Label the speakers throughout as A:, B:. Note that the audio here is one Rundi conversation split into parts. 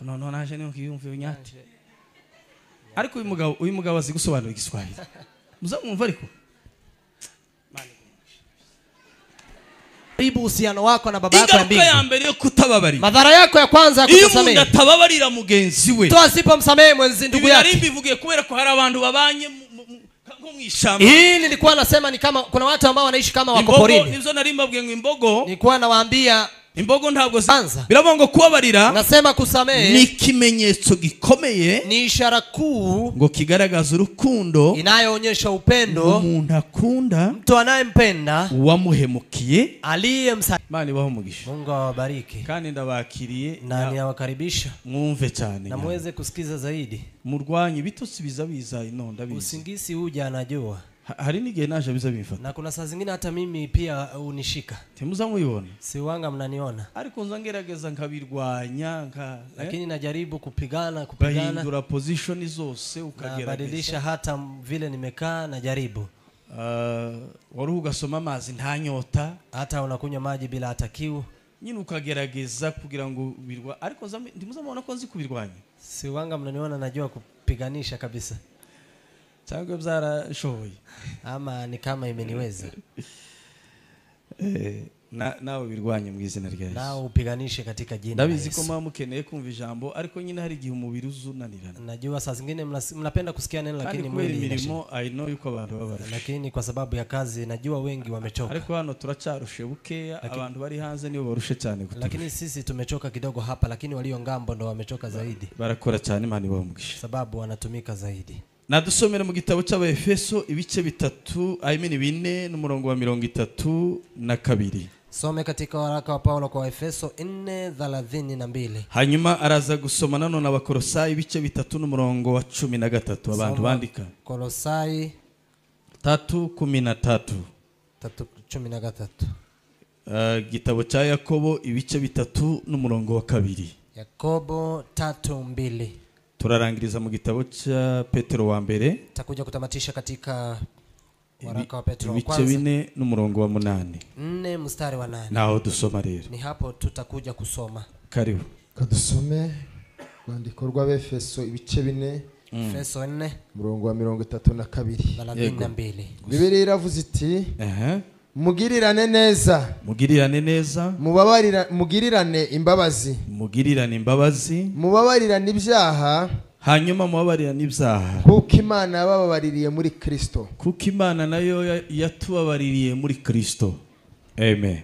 A: Noneho naje niyo nkiyumva unyati. Ariko uyu mugabo azi gusobanura Igiswahili. Muzamwumva ariko.
B: Haribu uhusiano wako na baba yako ya
A: Ingaruka ya
B: mbingu.
A: mbere yo kutababarira.
B: Madhara yako ya kwanza ya
A: Iyo umuntu
B: kutosamehe,
A: atababarira mugenzi we.
B: mtu asipomsamehe mwenzi ndugu
A: Ibi nari
B: yake.
A: mbivugiye kubera ko hari abantu babanye nko mu ishyamba.
B: Hii nilikuwa nasema ni kama kuna watu ambao wanaishi kama wako
A: Imbogo
B: porini.
A: nibyo nari mbabwiye ngo imbogo
B: Nilikuwa nawaambia
A: imbogo ntabwo
B: kwanza,
A: biravuga ngo kubabarira
B: nasema
A: ni
B: kusamehe
A: ikimenyetso gikomeye
B: ni ishara kuu
A: ngo kigaragaza urukundo
B: inayoonyesha upendo
A: umuntu akunda
B: mtu anayempenda
A: uwamuhemukiye.
B: aliyemsa.
A: Imana ibahe umugisha.
B: Mungu awabariki
A: Kandi ndabakiriye.
B: Na ninawakaribisha
A: Mwumve cyane.
B: Na muweze kusikiza zaidi.
A: Murwanye ibitotsi biza biza ino ndabizi.
B: Usingizi huja, anajua.
A: Hari n'igihe naje biza bimfata.
B: Na kuna saa zingine hata mimi pia unishika.
A: Ntimuza mubibona.
B: Si wanga mnaniona,
A: Ariko nza ngerageza nkabirwanya nka
B: lakini najaribu kupigana kupigana,
A: bahindura position zose ukagerageza.
B: Nabadilisha hata vile nimekaa, najaribu.
A: Wari ugasoma amazi nta nyota.
B: Hata unakunywa maji bila hata kiu.
A: Nyine ukagerageza kugira ngo birwa ariko ntimuzamubona ko nzi kubirwanya.
B: Si wanga mnaniona najua kupiganisha kabisa,
A: Cyangwa byarashoboye.
B: Ama ni kama imeniweza.
A: Nawe birwanye mu izina rya Yesu.
B: Nao upiganishe katika jina la
A: Ndabizi ko
B: Yesu.
A: muba mukeneye kumva ijambo ariko nyine hari igihe umubiri uzunanirana.
B: Najua saa zingine mnapenda kusikia neno,
A: Kandi
B: lakini
A: kubera
B: mwili inashinda.
A: imirimo, I know yuko abantu baba barushe.
B: Lakini kwa sababu ya kazi najua wengi wamechoka.
A: Ariko hano turacarushe bukeya, abantu bari hanze nibo barushe cyane kuturusha.
B: Lakini sisi tumechoka kidogo hapa, lakini walio ngambo ndo wamechoka zaidi,
A: Barakora cyane, Imana ibahe umugisha.
B: Sababu wanatumika zaidi.
A: Nadusomere mu gitabo cy'Abaefeso ibice bitatu, I mean 4, n'umurongo wa 32.
B: Some katika waraka wa Paulo kwa Efeso 4:32.
A: Hanyuma araza gusoma nanone Abakorosayi ibice bitatu n'umurongo wa 13, abantu
B: Soma
A: bandika.
B: Kolosai
A: 3:13.
B: 3:13.
A: Igitabo cya Yakobo ibice bitatu n'umurongo wa 2.
B: Yakobo 3:2.
A: Turarangiriza mu gitabo cya Petero wa mbere
B: Takuja kutamatisha katika waraka wa Petro wa
A: ibice
B: kwanza
A: 4 n'umurongo wa 8.
B: 4 mstari wa 8.
A: Naho dusoma rero.
B: Ni hapo tutakuja kusoma.
A: Karibu.
C: Kadusome urwandiko rw'Abefeso ibice 4,
B: Efeso 4
C: umurongo wa 32.
B: 32.
C: Bibiliya iravuze iti:
A: Ehe.
C: "Mugirirane neza,
A: Mugirirane neza,
C: mubabarira, mugirirane imbabazi,
A: mugirirane imbabazi,
C: mubabarirane ibyaha,
A: hanyuma mubabarirane ibyaha,
C: kuko Imana yabababaririye muri Kristo."
A: Kuko Imana nayo yatubabaririye muri Kristo. Amen.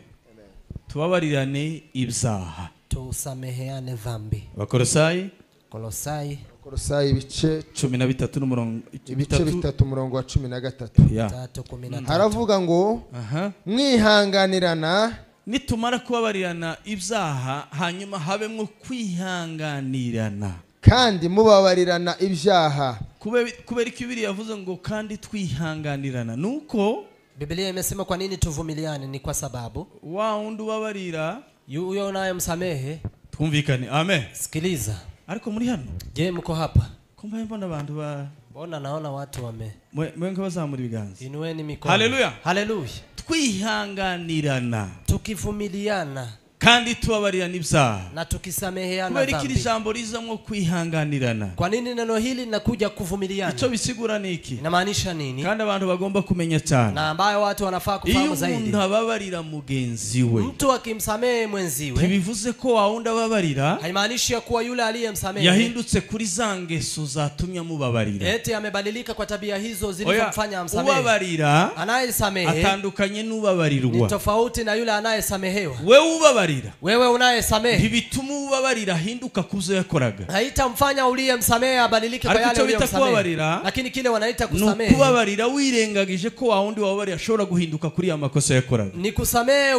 A: Tubabarirane ibyaha.
B: Tusameheane dhambi.
A: Abakorosayi
B: Kolosai
C: Kolosayi ibice
A: 13 n'umurongo
C: ibice
A: 3.
C: 3, umurongo wa 13.
A: Ya.
B: 3:13.
C: Haravuga ngo:
A: Aha.
C: "Mwihanganirana,
A: Nitumara kubabarirana ibyaha hanyuma habemwo kwihanganirana.
C: Kandi mubabarirana ibyaha."
A: Kubera ko Bibiliya yavuze ngo kandi twihanganirana nuko
B: Biblia imesema kwa nini tuvumiliane? Ni kwa sababu
A: wa wundi ubabarira
B: huyo unayemsamehe.
A: Twumvikane, amen.
B: Sikiliza.
A: Ariko muri hano?
B: Je, mko hapa?
A: Ko mbaye mbona abantu ba
B: Mbona naona watu wame
A: mwe nk'abazamura ibiganza.
B: Inueni mikono.
A: Haleluya.
B: Haleluya.
A: Twihanganirana
B: Tukivumiliana
A: kandi tubabarirana ibyaha.
B: Na tukisameheana
A: Kubera ko iri
B: dhambi.
A: jambo rizamwo kwihanganirana,
B: Kwa nini neno hili linakuja kuvumiliana?
A: Icyo bisigura ni iki?
B: Inamaanisha nini?
A: Kandi abantu bagomba kumenya cyane,
B: Na ambayo watu wanafaa
A: iyo
B: kufahamu zaidi,
A: umuntu ababarira mugenzi we,
B: mtu akimsamehe mwenziwe,
A: ntibivuze ko wa wundi ababarira
B: haimaanishi ya kuwa yule aliyemsamehe
A: yahindutse kuri za ngeso zatumye amubabarira.
B: Eti amebadilika kwa tabia hizo
A: Oya,
B: zilizomfanya amsamehe.
A: ubabarira
B: Anayesamehe
A: atandukanye
B: ni
A: n'ubabarirwa.
B: Tofauti na yule anayesamehewa.
A: Wewe ubabarira
B: Wewe unayesamehe,
A: ntibituma ubabarira ahinduka ku byo yakoraga.
B: Haitamfanya uliyemsamehe abadilike kwa
A: Ariko
B: yale
A: icyo bita
B: uliyomsamehe.
A: kubabarira
B: Lakini kile wanaita
A: ni
B: kusamehe
A: ukubabarira wirengagije ko wa wundi wababarira ashobora guhinduka kuri ya makosa yakoraga.
B: Ni kusamehe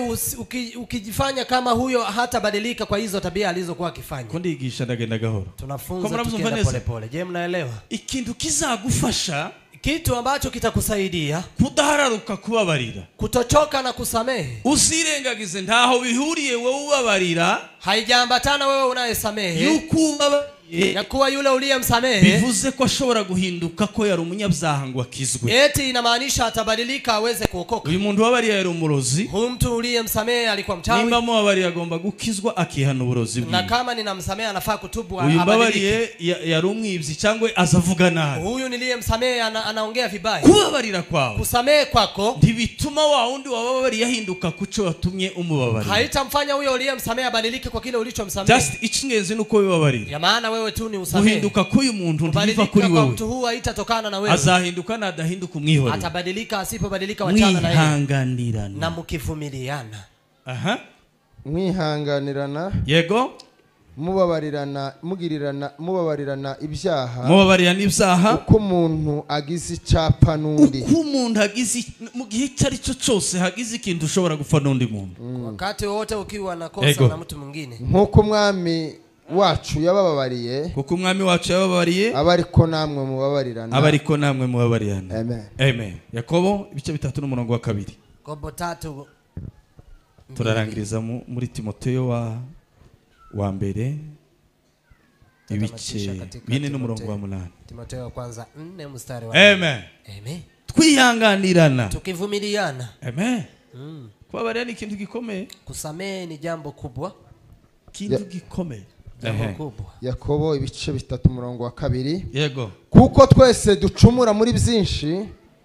B: ukijifanya kama huyo hatabadilika kwa hizo tabia alizokuwa akifanya.
A: Ko ndigisha ndagenda gahoro. Ko
B: Tunafunza
A: mnavyumva
B: tukienda
A: neza?
B: polepole. Je, mnaelewa?
A: Ikintu kizagufasha
B: Kitu ambacho kitakusaidia
A: kudahararuka kubabarira,
B: kutochoka na kusamehe,
A: uzirengagize ntaho bihuriye wowe ubabarira
B: haijaambatana wewe unayesamehe
A: yuko ubabarira
B: Ya kuwa yule uliyemsamehe
A: bivuze ko ashobora guhinduka ko yari umunyabyaha ngo akizwe.
B: Eti inamaanisha atabadilika aweze kuokoka.
A: Uyu muntu wabariye yari umurozi.
B: Huyu mtu uliyemsamehe alikuwa mchawi.
A: Nimba mubabariye agomba gukizwa akihana uburozi bwe.
B: Na kama ninamsamehe anafaa kutubu
A: Uyu
B: abadilike.
A: mbabariye yari umwibyi cyangwa azavuga nabi.
B: Huyu niliyemsamehe anaongea vibaya.
A: Kubabarira kwawe,
B: Kusamehe kwako
A: ntibituma wa wundi wababariye ahinduka kuco watumye umubabarira.
B: haitamfanya huyo uliyemsamehe abadilike kwa kile ulichomsamehe.
A: Just icy'ingenzi nuko bibabarira.
B: Ya maana wewe tu ni usamehe.
A: Guhinduka k'uyu muntu ntibiva
B: Kubadilika
A: kuri
B: kwa
A: wewe.
B: mtu huu haitatokana na wewe.
A: Azahinduka nadahinduka umwihorere.
B: Atabadilika asipobadilika wachana na yeye.
A: Mwihanganirana.
B: Na mkivumiliana.
A: Aha.
C: Mwihanganirana.
A: Yego.
C: Mubabarirana, mugirirana, mubabarirana ibyaha.
A: Mubabarirana ibyaha.
C: Uko umuntu agize icyapa n'undi.
A: Uko umuntu agize mu gihe icyo ari cyo cyose hagize ikintu ushobora gupfa n'undi muntu.
B: Wakati wote ukiwa na kosa na mtu mwingine.
C: Nkuko umwami wacu yabababariye,
A: kuko umwami wacu yababariye,
C: abariko namwe mubabarirana.
A: Abariko namwe mubabarirana.
C: Amen.
A: Amen. Yakobo ibice 3 n'umurongo wa 2.
B: Yakobo 3.
A: Turarangiriza muri Timoteyo wa mbere ibice 4 n'umurongo wa 8.
B: Timoteyo wa kwanza 4 mstari wa
A: Amen.
B: Amen.
A: Twihanganirana.
B: Tukivumiliana.
A: Amen. Kubabarira ni ikintu gikomeye.
B: Kusamehe ni jambo kubwa.
A: Kintu gikomeye.
B: Jambo kubwa.
C: Yakobo ibice 3 umurongo wa 2.
A: Yego.
C: Kuko twese ducumura muri byinshi,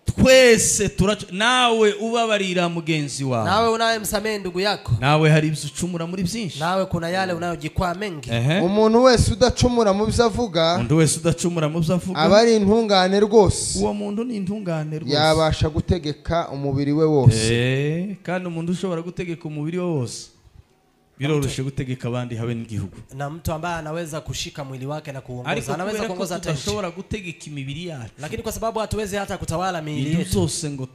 A: twese turacu, nawe ubabarira mugenzi wawe.
B: Nawe unayemsamehe ndugu yako.
A: Nawe hari ibyo ucumura muri byinshi.
B: Nawe kuna yale unayojikwaa mengi.
C: Umuntu wese udacumura mu byo avuga,
A: umuntu wese udacumura mu byo avuga,
C: aba ari intungane rwose.
A: Uwo muntu ni intungane rwose.
C: Yabasha gutegeka umubiri we wose.
A: Kandi umuntu ushobora gutegeka umubiri we wose, biroroshe gutegeka abandi habe n'igihugu.
B: Na mtu ambaye anaweza kushika mwili wake na kuongoza, anaweza kuongoza hata nchi.
A: Tudashobora gutegeka imibiri yacu.
B: Lakini kwa sababu hatuwezi hata kutawala miili yetu.
A: Zose ngo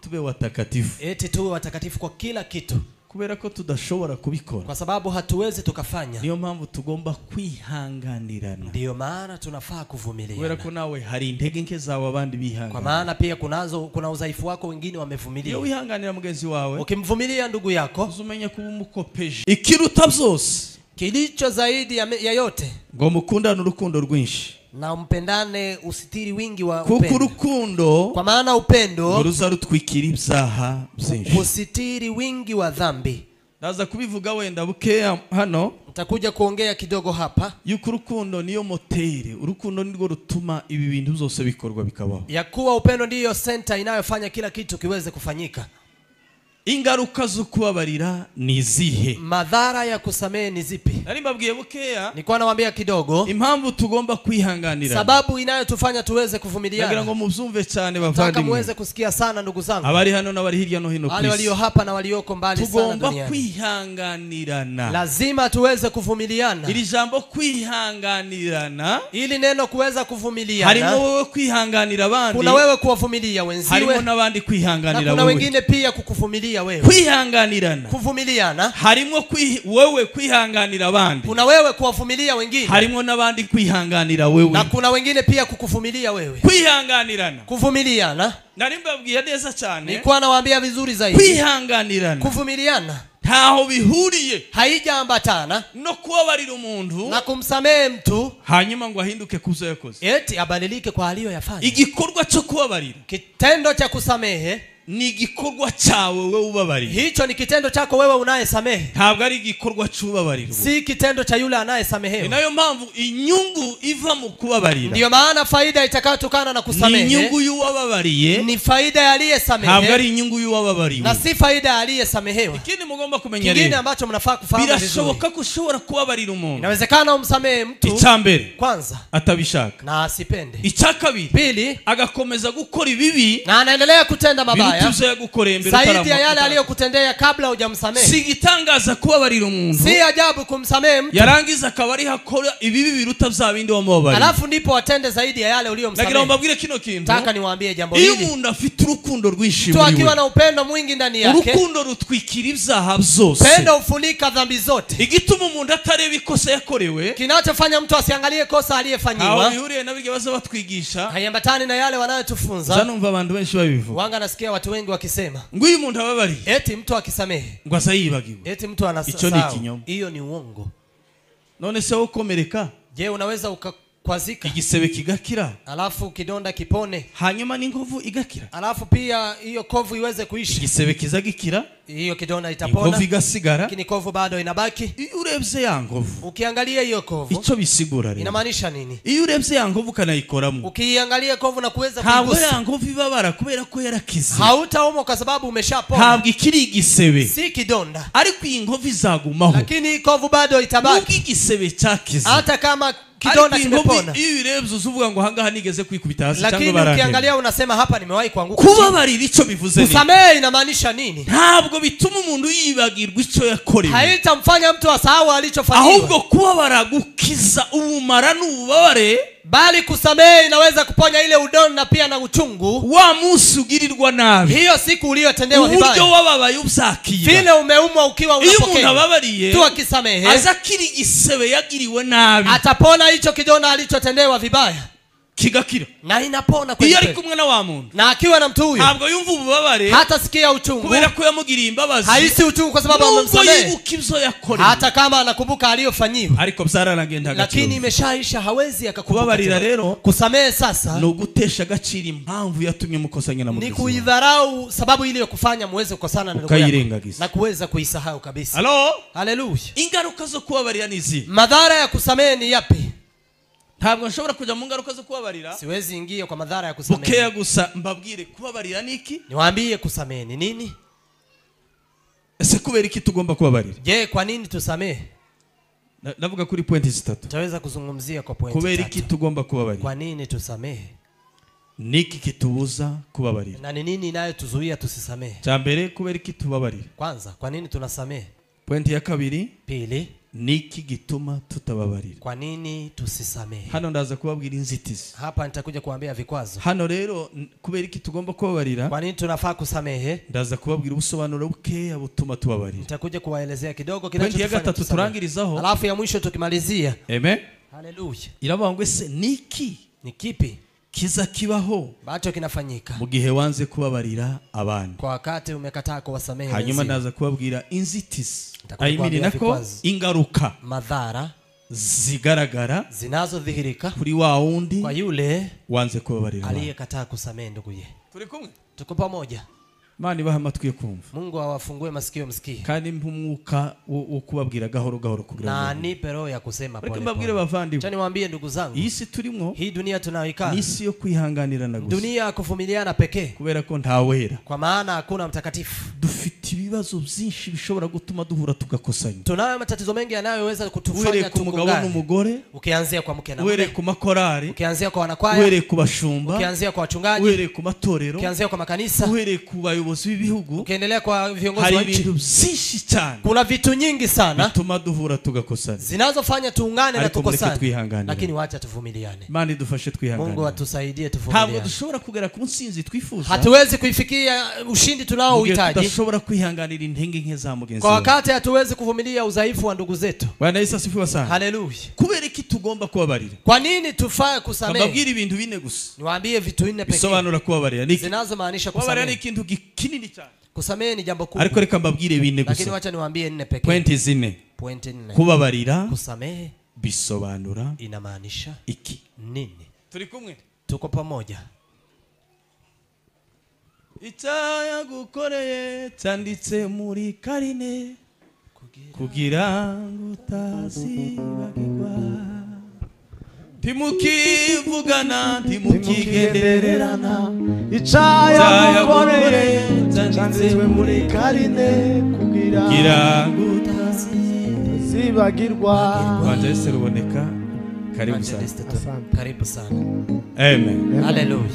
A: tube watakatifu.
B: Eti tuwe watakatifu kwa kila kitu.
A: Kubera ko tudashobora kubikora.
B: Kwa sababu hatuwezi tukafanya.
A: Niyo mpamvu tugomba kwihanganirana.
B: Ndiyo maana tunafaa kuvumiliana.
A: Kubera ko nawe hari intege nke zawe abandi bihangana.
B: Kwa maana pia kuna udhaifu wako wengine wamevumilia.
A: Iyo wihanganira mugenzi wawe,
B: ukimvumilia ndugu yako,
A: uzumenye kuba umukopeje. Ikiruta byose,
B: kilicho zaidi ya yote,
A: ngo mukundane urukundo rwinshi.
B: Na mpendane usitiri wingi wa upendo.
A: Kuko urukundo,
B: kwa maana upendo
A: ruza rutwikira ibyaha byinshi.
B: Usitiri wingi wa dhambi.
A: Ndaza kubivuga wenda bukeya hano.
B: Nitakuja kuongea kidogo hapa.
A: Yuko urukundo niyo moteri, urukundo nirwo rutuma ibi bintu byose bikorwa bikabaho.
B: Ya kuwa upendo ndiyo center inayofanya kila kitu kiweze kufanyika.
A: Ingaruka zo kubabarira ni zihe?
B: Madhara ya kusamehe ni zipi?
A: Nari mbabwiye bukeya.
B: Nilikuwa nawaambia kidogo.
A: Impamvu tugomba kwihanganira.
B: Sababu inayotufanya tuweze kuvumiliana.
A: Nagira ngo muzumve cyane bavandimwe.
B: Nataka muweze kusikia sana ndugu zangu.
A: Abari hano n'abari hirya no hino ku isi.
B: Wale walio hapa na walioko mbali sana duniani.
A: Tugomba kwihanganirana.
B: Lazima tuweze kuvumiliana.
A: Ili jambo kwihanganirana,
B: ili neno kuweza kuvumiliana.
A: Harimo wewe kwihanganira abandi.
B: Kuna wewe kuwavumilia wenziwe.
A: Harimo n'abandi kwihanganira
B: wewe. Na kuna wengine pia kukuvumilia wewe.
A: Kwihanganirana.
B: Kuvumiliana.
A: Harimo wewe kwihanganira abandi.
B: Kuna wewe kuwavumilia wengine.
A: Harimo n'abandi kwihanganira wewe.
B: Na kuna wengine pia kukuvumilia wewe.
A: Kwihanganirana.
B: Kuvumiliana.
A: Nari mbabwiye neza cyane.
B: Nilikuwa nawaambia vizuri zaidi.
A: Kwihanganirana.
B: Kuvumiliana.
A: Ntaho bihuriye,
B: haijaambatana
A: no kubabarira umuntu
B: na kumsamehe mtu
A: hanyuma ngo ahinduke kuzo yakoze.
B: Eti abadilike kwa aliyoyafanya.
A: Igikorwa cyo kubabarira,
B: kitendo cha kusamehe,
A: ni igikorwa cyawe wewe ubabarira.
B: Hicho ni kitendo chako wewe unayesamehe.
A: Ntabwo ari igikorwa cy'ubabarirwa.
B: Si kitendo cha yule anayesamehewa.
A: Ni nayo mpamvu inyungu iva mu kubabarira.
B: Ndiyo maana faida itakayotokana na kusamehe.
A: Ni inyungu y'uwababariye.
B: Ni faida ya aliyesamehe.
A: Ntabwo ari inyungu y'uwababariwe.
B: Na si faida ya aliyesamehewa.
A: Ikindi mugomba kumenya rero.
B: Kingine ambacho mnafaa kufahamu vizuri.
A: Birashoboka ko ushobora kubabarira umuntu.
B: Inawezekana umsamehe mtu.
A: Icya mbere.
B: Kwanza.
A: Atabishaka.
B: Na asipende.
A: Icya kabiri.
B: Pili.
A: Agakomeza gukora ibibi.
B: Na anaendelea kutenda mabaya. Zaidi ya yale aliyokutendea kabla hujamsamehe.
A: Si gitangaza kubabarira umuntu.
B: Si ajabu kumsamehe mtu.
A: Yarangiza akaba ari hakora ibibi biruta bya bindi wamubabarira.
B: Alafu ndipo atende zaidi ya yale uliyomsamehe.
A: Nagira ngo mbabwire kino kintu.
B: Nataka niwaambie jambo hili.
A: Iyo umuntu afite urukundo rwinshi muri we.
B: Mtu akiwa na upendo mwingi ndani yake.
A: Urukundo rutwikira ibyaha byose.
B: Upendo ufunika dhambi zote.
A: Igituma umuntu atareba ikosa yakorewe.
B: Kinachofanya mtu asiangalie kosa aliyefanyiwa.
A: Aho bihuriye nabyo baza batwigisha.
B: Haiambatani na yale wanayotufunza.
A: Zanumva abantu benshi babivuga.
B: Wanga nasikia watu wengi wakisema
A: ngo uyu muntu ababariye,
B: eti mtu akisamehe
A: ngo azayibagiwe,
B: eti mtu anasahau.
A: Icyo ni ikinyoma.
B: Hiyo ni uongo.
A: None se ukomereka?
B: Je, unaweza ukakwazika
A: Igisebe kigakira,
B: alafu kidonda kipone,
A: hanyuma n'inkovu igakira?
B: Alafu pia hiyo kovu iweze kuisha?
A: Igisebe kizagikira,
B: Hiyo kidonda itapona,
A: inkovu igasigara.
B: lakini kovu bado inabaki.
A: Iyo urebye ya nkovu,
B: Ukiangalia hiyo kovu
A: icyo bisigura rero,
B: inamaanisha nini?
A: iyo urebye ya nkovu ukanayikoramo,
B: Ukiangalia kovu na kuweza
A: ntabwo
B: kuigusa,
A: ya nkovu ibabara kubera ko yarakize.
B: hautaumwa kwa sababu umeshapona,
A: Ntabwo ikiri igisebe,
B: si kidonda,
A: ariko iyi nkovu izagumaho,
B: lakini hii kovu bado
A: nubwo
B: itabaki,
A: igisebe cyakize.
B: hata kama kidonda
A: Ariko iyi nkovu
B: kimepona.
A: iyo uyirebye uzuvuga ngo ahangaha nigeze kwikubita hasi cyangwa
B: Lakini
A: barantema.
B: ukiangalia unasema hapa nimewahi kuanguka chini.
A: Kubabarira icyo bivuze ni,
B: Kusamehe inamaanisha nini?
A: ntabwo bituma umuntu yibagirwa icyo yakorewe,
B: Haitamfanya mtu asahau alichofanyiwa,
A: ahubwo kubabara gukiza ubumara n'ububabare.
B: bali kusamehe inaweza kuponya ile udonda pia na uchungu.
A: Wa munsi ugirirwa nabi,
B: Hiyo siku uliyotendewa
A: uburyo
B: vibaya,
A: wababaye ubyakira,
B: vile umeumwa ukiwa
A: iyo umuntu
B: unapokea,
A: ababariye
B: tu akisamehe
A: aza akira igisebe yagiriwe nabi,
B: atapona hicho kidonda alichotendewa vibaya,
A: kigakira.
B: na inapona kweli
A: Iyo ari
B: kweli.
A: kumwe na wa muntu,
B: Na akiwa na mtu huyo
A: ntabwo yumva ububabare
B: hatasikia uchungu,
A: kubera ko yamugiriye imbabazi,
B: haisi uchungu kwa sababu
A: nubwo
B: amemsamehe,
A: yibuka ibyo yakorewe,
B: hata kama anakumbuka aliyofanyiwa,
A: ariko byararangenda
B: lakini
A: agaciro.
B: imeshaisha, hawezi akakumbuka
A: Kubabarira
B: tena.
A: rero
B: Kusamehe sasa
A: ni ugutesha agaciro impamvu yatumye mukosanya na
B: ni
A: mugenzi wawe,
B: kuidharau sababu iliyokufanya muweze kukosana na ndugu yako
A: Ukayirengagiza.
B: na kuweza kuisahau kabisa.
A: Halo,
B: Haleluya.
A: ingaruka zo kubabarira ni izihe?
B: Madhara ya kusamehe ni yapi?
A: Ntabwo nshobora kujya mu ngaruka zo kubabarira,
B: Siwezi ingia kwa madhara ya kusamehe.
A: bukeya gusa mbabwire kubabarira ni iki.
B: Niwaambie kusamehe ni nini?
A: Ese kubera iki tugomba kubabarira?
B: Je, kwa nini tusamehe?
A: Ndavuga kuri pointi zitatu.
B: Tutaweza kuzungumzia kwa pointi
A: Kubera iki
B: tatu.
A: tugomba kubabarira?
B: Kwa nini tusamehe?
A: Niki kitubuza kubabarira?
B: Na ni nini inayotuzuia tusisamehe?
A: Cya mbere, kubera iki tubabarira?
B: Kwanza, kwa nini tunasamehe?
A: Pointi ya kabiri,
B: Pili,
A: niki gituma tutababarira?
B: kwa nini tusisamehe?
A: Hano ndaza kubabwira inzitizi.
B: Hapa nitakuja kuambia vikwazo.
A: Hano rero kubera iki tugomba kubabarira,
B: Kwa nini tunafaa kusamehe?
A: ndaza kubabwira ubusobanuro bukeya butuma tubabarira.
B: Nitakuja kuwaelezea kidogo
A: Pointi ya
B: kinachotufanya
A: gatatu
B: tusamehe.
A: turangirizaho,
B: Alafu ya mwisho tukimalizia.
A: amen,
B: Haleluya.
A: iravuga ngo ese niki
B: Ni kipi
A: kiza kibaho
B: ambacho kinafanyika
A: mu gihe wanze kubabarira abandi?
B: kwa wakati umekataa kuwasamehe
A: Hanyuma
B: wenzio?
A: ndaza kubabwira inzitizi,
B: Nitakuja
A: I mean
B: kuambia
A: nako
B: vikwazo.
A: ingaruka
B: Madhara
A: zigaragara
B: zinazodhihirika
A: kuri wa wundi
B: kwa yule
A: wanze kubabarira abandi.
B: aliyekataa kusamehe nduguye.
A: Turi kumwe?
B: Tuko pamoja.
A: Imana ibahe amatwi yo kumva,
B: Mungu awafungue masikio msikie,
A: kandi mpe umwuka wo kubabwira gahoro gahoro kugira
B: na
A: ngo
B: anipe roho ya kusema
A: reka
B: pole
A: mbabwire
B: pole.
A: bavandimwe,
B: Acha niwaambie ndugu zangu,
A: iyi si turimo
B: hii dunia tunayoikaa
A: ni isi yo kwihanganirana gusa,
B: dunia ya kuvumiliana pekee,
A: kubera ko ntawera.
B: kwa maana hakuna mtakatifu.
A: Dufite ibibazo byinshi bishobora gutuma duhura tugakosanya,
B: Tunayo matatizo mengi yanayoweza
A: uhereye
B: kutufanya
A: ku mugabo
B: tugongane,
A: n'umugore,
B: ukianzia kwa mke na
A: uhereye
B: mume,
A: ku makorari,
B: ukianzia kwa wanakwaya,
A: uhereye ku bashumba,
B: ukianzia kwa wachungaji,
A: uhereye ku matorero,
B: ukianzia kwa makanisa,
A: uhereye ku bayobozi b'ibihugu.
B: ukiendelea kwa viongozi
A: Hari
B: wa nchi.
A: ibintu byinshi cyane
B: Kuna vitu nyingi sana
A: bituma duhura tugakosana,
B: zinazofanya tuungane na
A: ariko mureke
B: tukosane,
A: twihanganire.
B: lakini wacha tuvumiliane.
A: Imana idufashe
B: Mungu
A: twihanganire.
B: atusaidie
A: Ntabwo
B: tuvumiliane.
A: dushobora kugera ku ntsinzi twifuza
B: Hatuwezi kuifikia ushindi
A: mu gihe
B: tunaouhitaji
A: tudashobora kwihanganira intege nke za mugenzi
B: kwa
A: wawe.
B: wakati hatuwezi kuvumilia udhaifu wa ndugu zetu.
A: Bwana Yesu asifiwe sana.
B: Haleluya.
A: Kubera iki tugomba kubabarira?
B: Kwa nini tufaa kusamehe?
A: Mbabwire ibintu bine gusa
B: Niwaambie vitu nne pekee
A: bisobanura kubabarira. Ni iki?
B: zinazomaanisha
A: Kubabarira ni
B: kusamehe.
A: ikintu kinini cyane,
B: Kusamehe ni jambo kubwa,
A: ariko reka mbabwire bine
B: lakini
A: gusa,
B: wacha niwaambie nne pekee.
A: pointi zine.
B: Pointi nne.
A: Kubabarira
B: Kusamehe
A: bisobanura
B: inamaanisha
A: iki?
B: nini?
A: Turi kumwe?
B: Tuko pamoja.
A: Icyaha yagukoreye cyanditse muri karine kugira ngo utazibagirwa. Ntimukivugana, ntimukigendererana,
C: Icyaha
A: yagukoreye
C: cyanditswe muri karine kugira
A: kugira ngo utazibagirwa.
C: utazibagirwa.
A: Evangeliste Ruboneka, karibu sana.
B: Evangelist,
C: Asante.
B: karibu sana.
A: Amen.
B: Haleluya.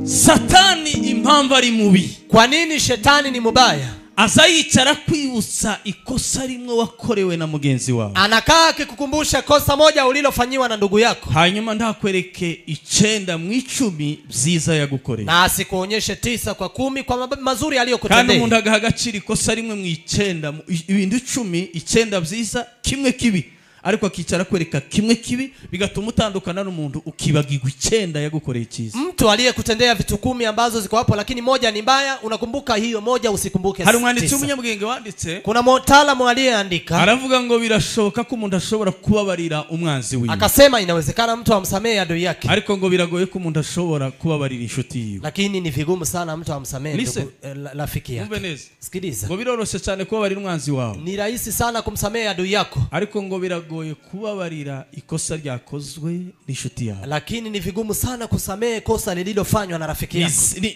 A: Satani impamvu ari mubi,
B: Kwa nini shetani ni mubaya?
A: aza yicara kwibutsa ikosa rimwe wakorewe na mugenzi wawe,
B: Anakaa akikukumbusha kosa moja ulilofanyiwa na ndugu yako,
A: hanyuma ntakwereke 9 mu 10 byiza yagukoreye,
B: na asikuonyeshe 9 kwa 10 kwa mazuri
A: kandi
B: aliyokutendea.
A: umuntu agaha agaciro ikosa rimwe mu 9, ibintu 10, 9 byiza, kimwe kibi, ariko akicara kwereka kimwe kibi, bigatuma utandukana n'umuntu ukibagirwa 9 yagukoreye icyiza.
B: Mtu aliyekutendea vitu 10 ambazo ziko hapo, lakini moja ni mbaya, unakumbuka hiyo moja, usikumbuke.
A: Hari umwanditsi w'umunyabwenge wanditse,
B: kuna mtaalamu aliyeandika,
A: aravuga ngo birashoboka ko umuntu ashobora kubabarira umwanzi wiwe.
B: Akasema inawezekana mtu amsamehe adui yake,
A: ariko ngo biragoye ko umuntu ashobora kubabarira inshuti yiwe.
B: Lakini ni vigumu sana mtu amsamehe rafiki yake. Sikiliza.
A: Ngo biroroshe cyane kubabarira umwanzi wawe.
B: Ni rahisi sana kumsamehe adui yako.
A: Ariko ngo biragoye kubabarira ikosa ryakozwe n'inshuti yawe.
B: Lakini ni vigumu sana kusamehe kosa lililofanywa na rafiki yako.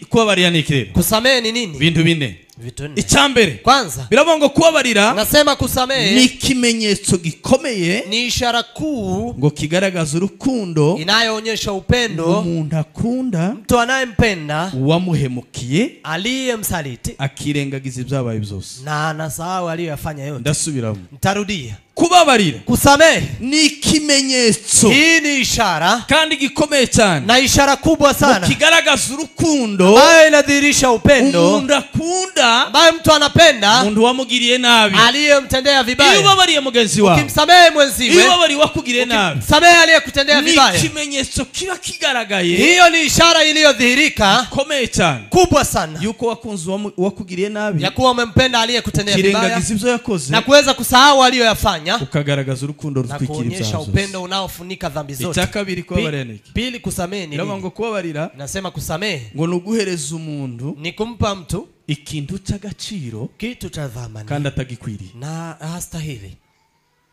A: Kubabarira ni iki rero?
B: Kusamehe ni nini?
A: Bintu bine.
B: Vitu nne.
A: Icyambere.
B: Kwanza,
A: biravuga ngo kubabarira,
B: nasema kusamehe
A: ni ikimenyetso gikomeye,
B: ni ishara kuu
A: ngo kigaragaza urukundo
B: inayoonyesha upendo
A: umuntu akunda,
B: mtu anayempenda
A: uwamuhemukiye,
B: aliyemsaliti,
A: akirengagiza ibyabaye byose
B: na anasahau aliyoyafanya yote.
A: Ndasubiramo.
B: Nitarudia.
A: Kubabarira,
B: kusamehe
A: ni ikimenyetso,
B: hii ni ishara
A: kandi gikomeye cyane,
B: na ishara kubwa sana,
A: kigaragaza urukundo
B: ambayo inadhihirisha upendo
A: umuntu akunda,
B: ambaye mtu anapenda
A: umuntu wamugiriye nabi,
B: aliyemtendea vibaya.
A: Iyo ubabariye mugenzi wawe,
B: ukimsamehe mwenziwe,
A: iyo ubabariye wakugiriye nabi,
B: ukimsamehe aliyekutendea vibaya,
A: ni ikimenyetso kiba kigaragaye.
B: Hiyo ni ishara iliyodhihirika
A: gikomeye cyane,
B: kubwa sana,
A: yuko wakunze wakugiriye nabi,
B: ya kuwa umempenda aliyekutendea vibaya,
A: kirengagiza ibyo yakoze
B: na kuweza kusahau aliyoyafanya,
A: ukagaragaza urukundo rutwikira ibyaha
B: byose, upendo unaofunika dhambi zote.
A: Icya kabiri, kubabarira ni iki?
B: Pili, kusamehe ni nini?
A: Ngo kubabarira,
B: nasema kusamehe
A: ngo nuguhereza umuntu,
B: ni kumpa mtu
A: ikintu cy'agaciro,
B: kitu cha thamani,
A: kandi atagikwiriye
B: na hastahili.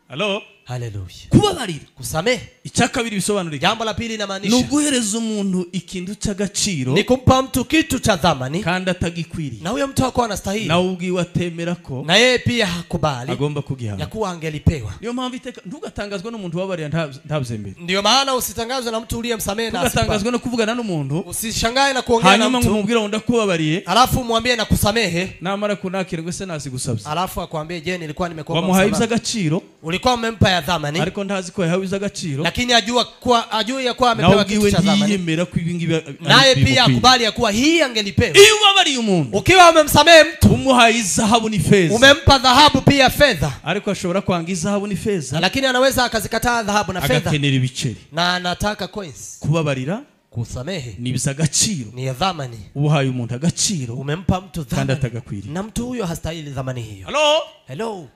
A: Halo?
B: Haleluya.
A: Kubabarira,
B: kusamehe.
A: Icya kabiri bisobanura iki?
B: Jambo la pili inamaanisha
A: nuguhereza umuntu ikintu cy'agaciro,
B: ni kumpa mtu kitu cha thamani
A: kandi atagikwiriye,
B: na huyo mtu hakuwa anastahili,
A: na ubwiwe atemera ko,
B: na yeye pia hakubali
A: agomba kugihabwa,
B: ya kuwa angelipewa.
A: Niyo mpamvu iteka ntugatangazwe n'umuntu wabarira ntabyemere.
B: Ndio maana usitangazwe na mtu uliyemsamehe na
A: ntugatangazwe no kuvugana n'umuntu,
B: usishangae na kuongea na mtu,
A: hanyuma ngumubwira ngo ndakubabariye,
B: alafu umwambie na kusamehe,
A: namara kunakira ngo se nazigusabye,
B: alafu akwambie je, nilikuwa nimekuomba
A: wamuhaye
B: msamaha.
A: iby'agaciro,
B: ulikuwa umempa ya thamani,
A: ariko ntazi ko yahawe iby'agaciro,
B: lakini ajua kuwa ajui ya kuwa amepewa kitu cha thamani,
A: yemera ko ibi ngibi,
B: naye pia akubali ya kuwa hii angelipewa.
A: Iyo ubabariye umuntu,
B: ukiwa umemsamehe mtu,
A: umuhaye izahabu ni feza,
B: umempa dhahabu pia fedha,
A: ariko ashobora kwanga izahabu ni feza,
B: lakini anaweza akazikataa dhahabu na fedha,
A: agakenera ibiceri,
B: na anataka coins.
A: Kubabarira,
B: kusamehe
A: ni iby'agaciro,
B: ni ya thamani.
A: Uhaye umuntu agaciro,
B: umempa mtu thamani,
A: kandi atagakwiriye,
B: na mtu huyo hastahili thamani hiyo.
A: Hello?
B: Hello.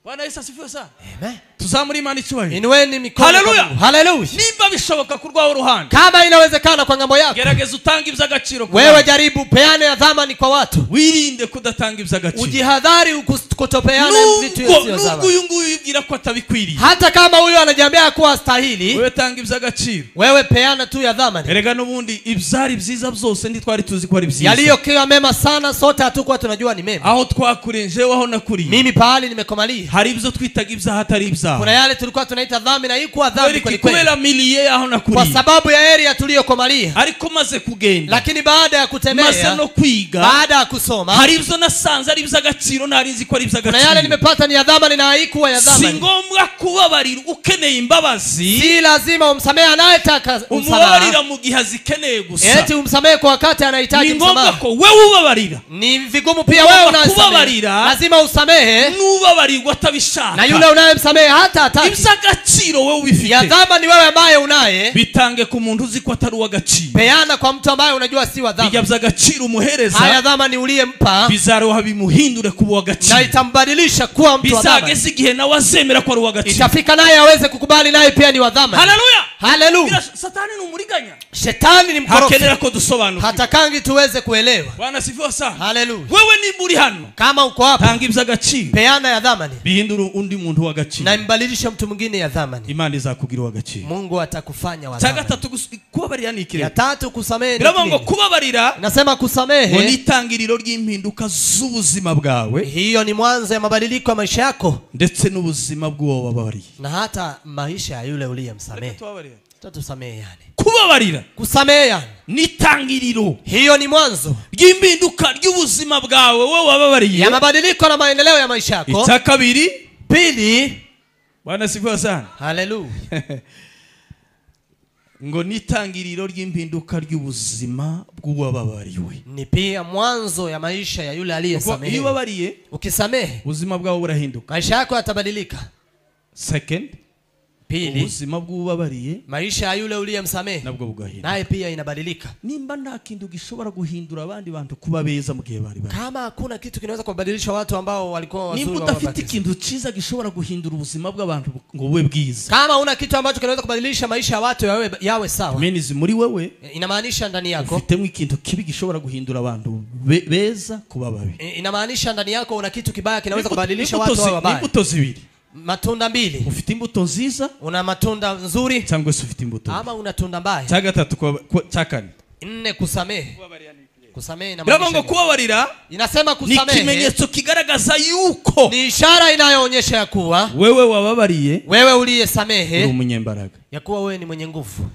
A: Bwana Yesu asifiwe sana.
B: Amen.
A: Tuzamuri imani icyubahiro.
B: Inueni mikono.
A: Haleluya.
B: Haleluya.
A: Nimba bishoboka ku rwawe ruhande,
B: kama inawezekana kwa ngambo yako,
A: gerageza utange iby'agaciro ku
B: wewe, jaribu peane ya thamani kwa watu.
A: Wirinde kudatanga iby'agaciro.
B: Ujihadhari kutopeana vitu sio sawa.
A: Nubwo uyu nguyu yibwira ko atabikwiriye,
B: hata kama huyu anajiambia kuwa stahili,
A: wewe tanga iby'agaciro.
B: Wewe peana tu ya thamani.
A: Erega nubundi ibyari byiza byose nditwari tuzi ko ari byiza.
B: Yaliyokuwa mema sana sote hatukuwa tunajua ni mema.
A: Aho twakuriye, aho nakuriye,
B: mimi pahali nimekomalia,
A: hari ibyo twitaga ibyaha atari ibyaha.
B: Kuna yale tulikuwa tunaita dhambi na haikuwa dhambi kweli kweli.
A: Kubera milie aho nakuriye,
B: kwa sababu ya area tuliyokomalia.
A: Ariko maze kugenda,
B: lakini baada ya kutembea,
A: maze no kwiga,
B: baada ya kusoma,
A: hari ibyo nasanze ari iby'agaciro nari nzi ko ari iby'agaciro.
B: Kuna yale nimepata ni ya dhamani na haikuwa ya dhamani.
A: Si ngombwa kubabarira ukeneye imbabazi,
B: si lazima umsamehe anayetaka msamaha.
A: Umubabarira mu gihe azikeneye gusa,
B: eti umsamehe kwa wakati anahitaji msamaha.
A: Ni ngombwa ko wewe ubabarira,
B: ni vigumu pia wewe unayesamehe, lazima usamehe
A: n'ubabarirwa atabishaka,
B: na yule unayemsamehe hata hataki.
A: Iby'agaciro wewe ubifite,
B: ya dhamani wewe ambaye unaye,
A: bitange ku muntu uzi ko atari uw'agaciro.
B: Peana kwa mtu ambaye unajua si wa dhamani.
A: Iby'agaciro umuhereza,
B: haya dhamani uliyempa,
A: bizaroha bimuhindure kuba uw'agaciro,
B: na itambadilisha kuwa mtu wa dhamani.
A: Bizageze igihe nawe azemera ko ari uw'agaciro,
B: itafika naye aweze kukubali naye pia ni wa dhamani.
A: Haleluya.
B: Haleluya.
A: Satani ni umuriganya,
B: shetani ni mkorofi,
A: hakenera ko dusobanukirwa,
B: hatakangi tuweze kuelewa.
A: Bwana asifiwe sana.
B: Haleluya.
A: Wewe ni muri hano,
B: kama uko hapa,
A: tanga iby'agaciro,
B: peana ya dhamani,
A: bihindura undi muntu w'agaciro,
B: na imbadilisha mtu mwingine ya dhamani.
A: Imana izakugira uw'agaciro,
B: Mungu atakufanya wa dhamani.
A: Gatatu, kubabarira ni ikirere.
B: Ya tatu, kusamehe.
A: Biravuga ngo kubabarira,
B: nasema kusamehe,
A: ngo ni itangiriro ry'impinduka z'ubuzima bwawe.
B: Hiyo ni mwanzo ya mabadiliko ya maisha yako,
A: ndetse n'ubuzima bw'uwo wababariye,
B: na hata maisha ya yule uliyemsamehe. Tusamehe yani.
A: Kubabarira,
B: kusamehe yani
A: ni itangiriro,
B: hiyo ni mwanzo
A: ry'impinduka ry'ubuzima bwawe wewe wababariye,
B: ya mabadiliko na maendeleo ya maisha yako.
A: Icya kabiri,
B: pili.
A: Bwana asifiwe sana.
B: Haleluya.
A: Ngo ni itangiriro ry'impinduka ry'ubuzima bw'uwababariwe.
B: Ni pia mwanzo ya maisha ya yule aliyesamehe.
A: Iyo ubabariye,
B: ukisamehe,
A: ubuzima bwawe burahinduka,
B: maisha yako yatabadilika.
A: Second,
B: Pili,
A: ubuzima bw'ubabariye,
B: maisha ya yule uliyemsamehe
A: nabwo bugahinduka,
B: naye pia inabadilika.
A: Nimba nta kintu gishobora guhindura abandi bantu kuba beza mu gihe bari bari,
B: kama hakuna kitu kinaweza kubadilisha watu ambao walikuwa wazuri,
A: nimba udafite ikintu ciza gishobora guhindura ubuzima bw'abantu ngo bube bwiza,
B: kama una kitu ambacho kinaweza kubadilisha maisha ya watu yawe sawa,
A: menizi muri wewe
B: inamaanisha ndani yako
A: ufitemo ikintu kibi gishobora guhindura abantu beza kuba babi.
B: Inamaanisha ndani yako una kitu kibaya kinaweza kubadilisha watu wawe wabaya.
A: Imbuto zibiri,
B: matunda mbili,
A: ufite imbuto nziza,
B: una matunda nzuri
A: cyangwa se ufite imbuto
B: ama una tunda mbaya.
A: Cya gatatu, cya kane,
B: nne, kusamehe. Kusamehe
A: inamaanisha ngo kubabarira,
B: inasema kusamehe
A: ni kimenyetso kigaragaza yuko
B: ni ishara inayoonyesha ya kuwa
A: wewe wababariye,
B: wewe uliyesamehe
A: uri umunyembaraga,
B: ya kuwa wewe ni mwenye nguvu.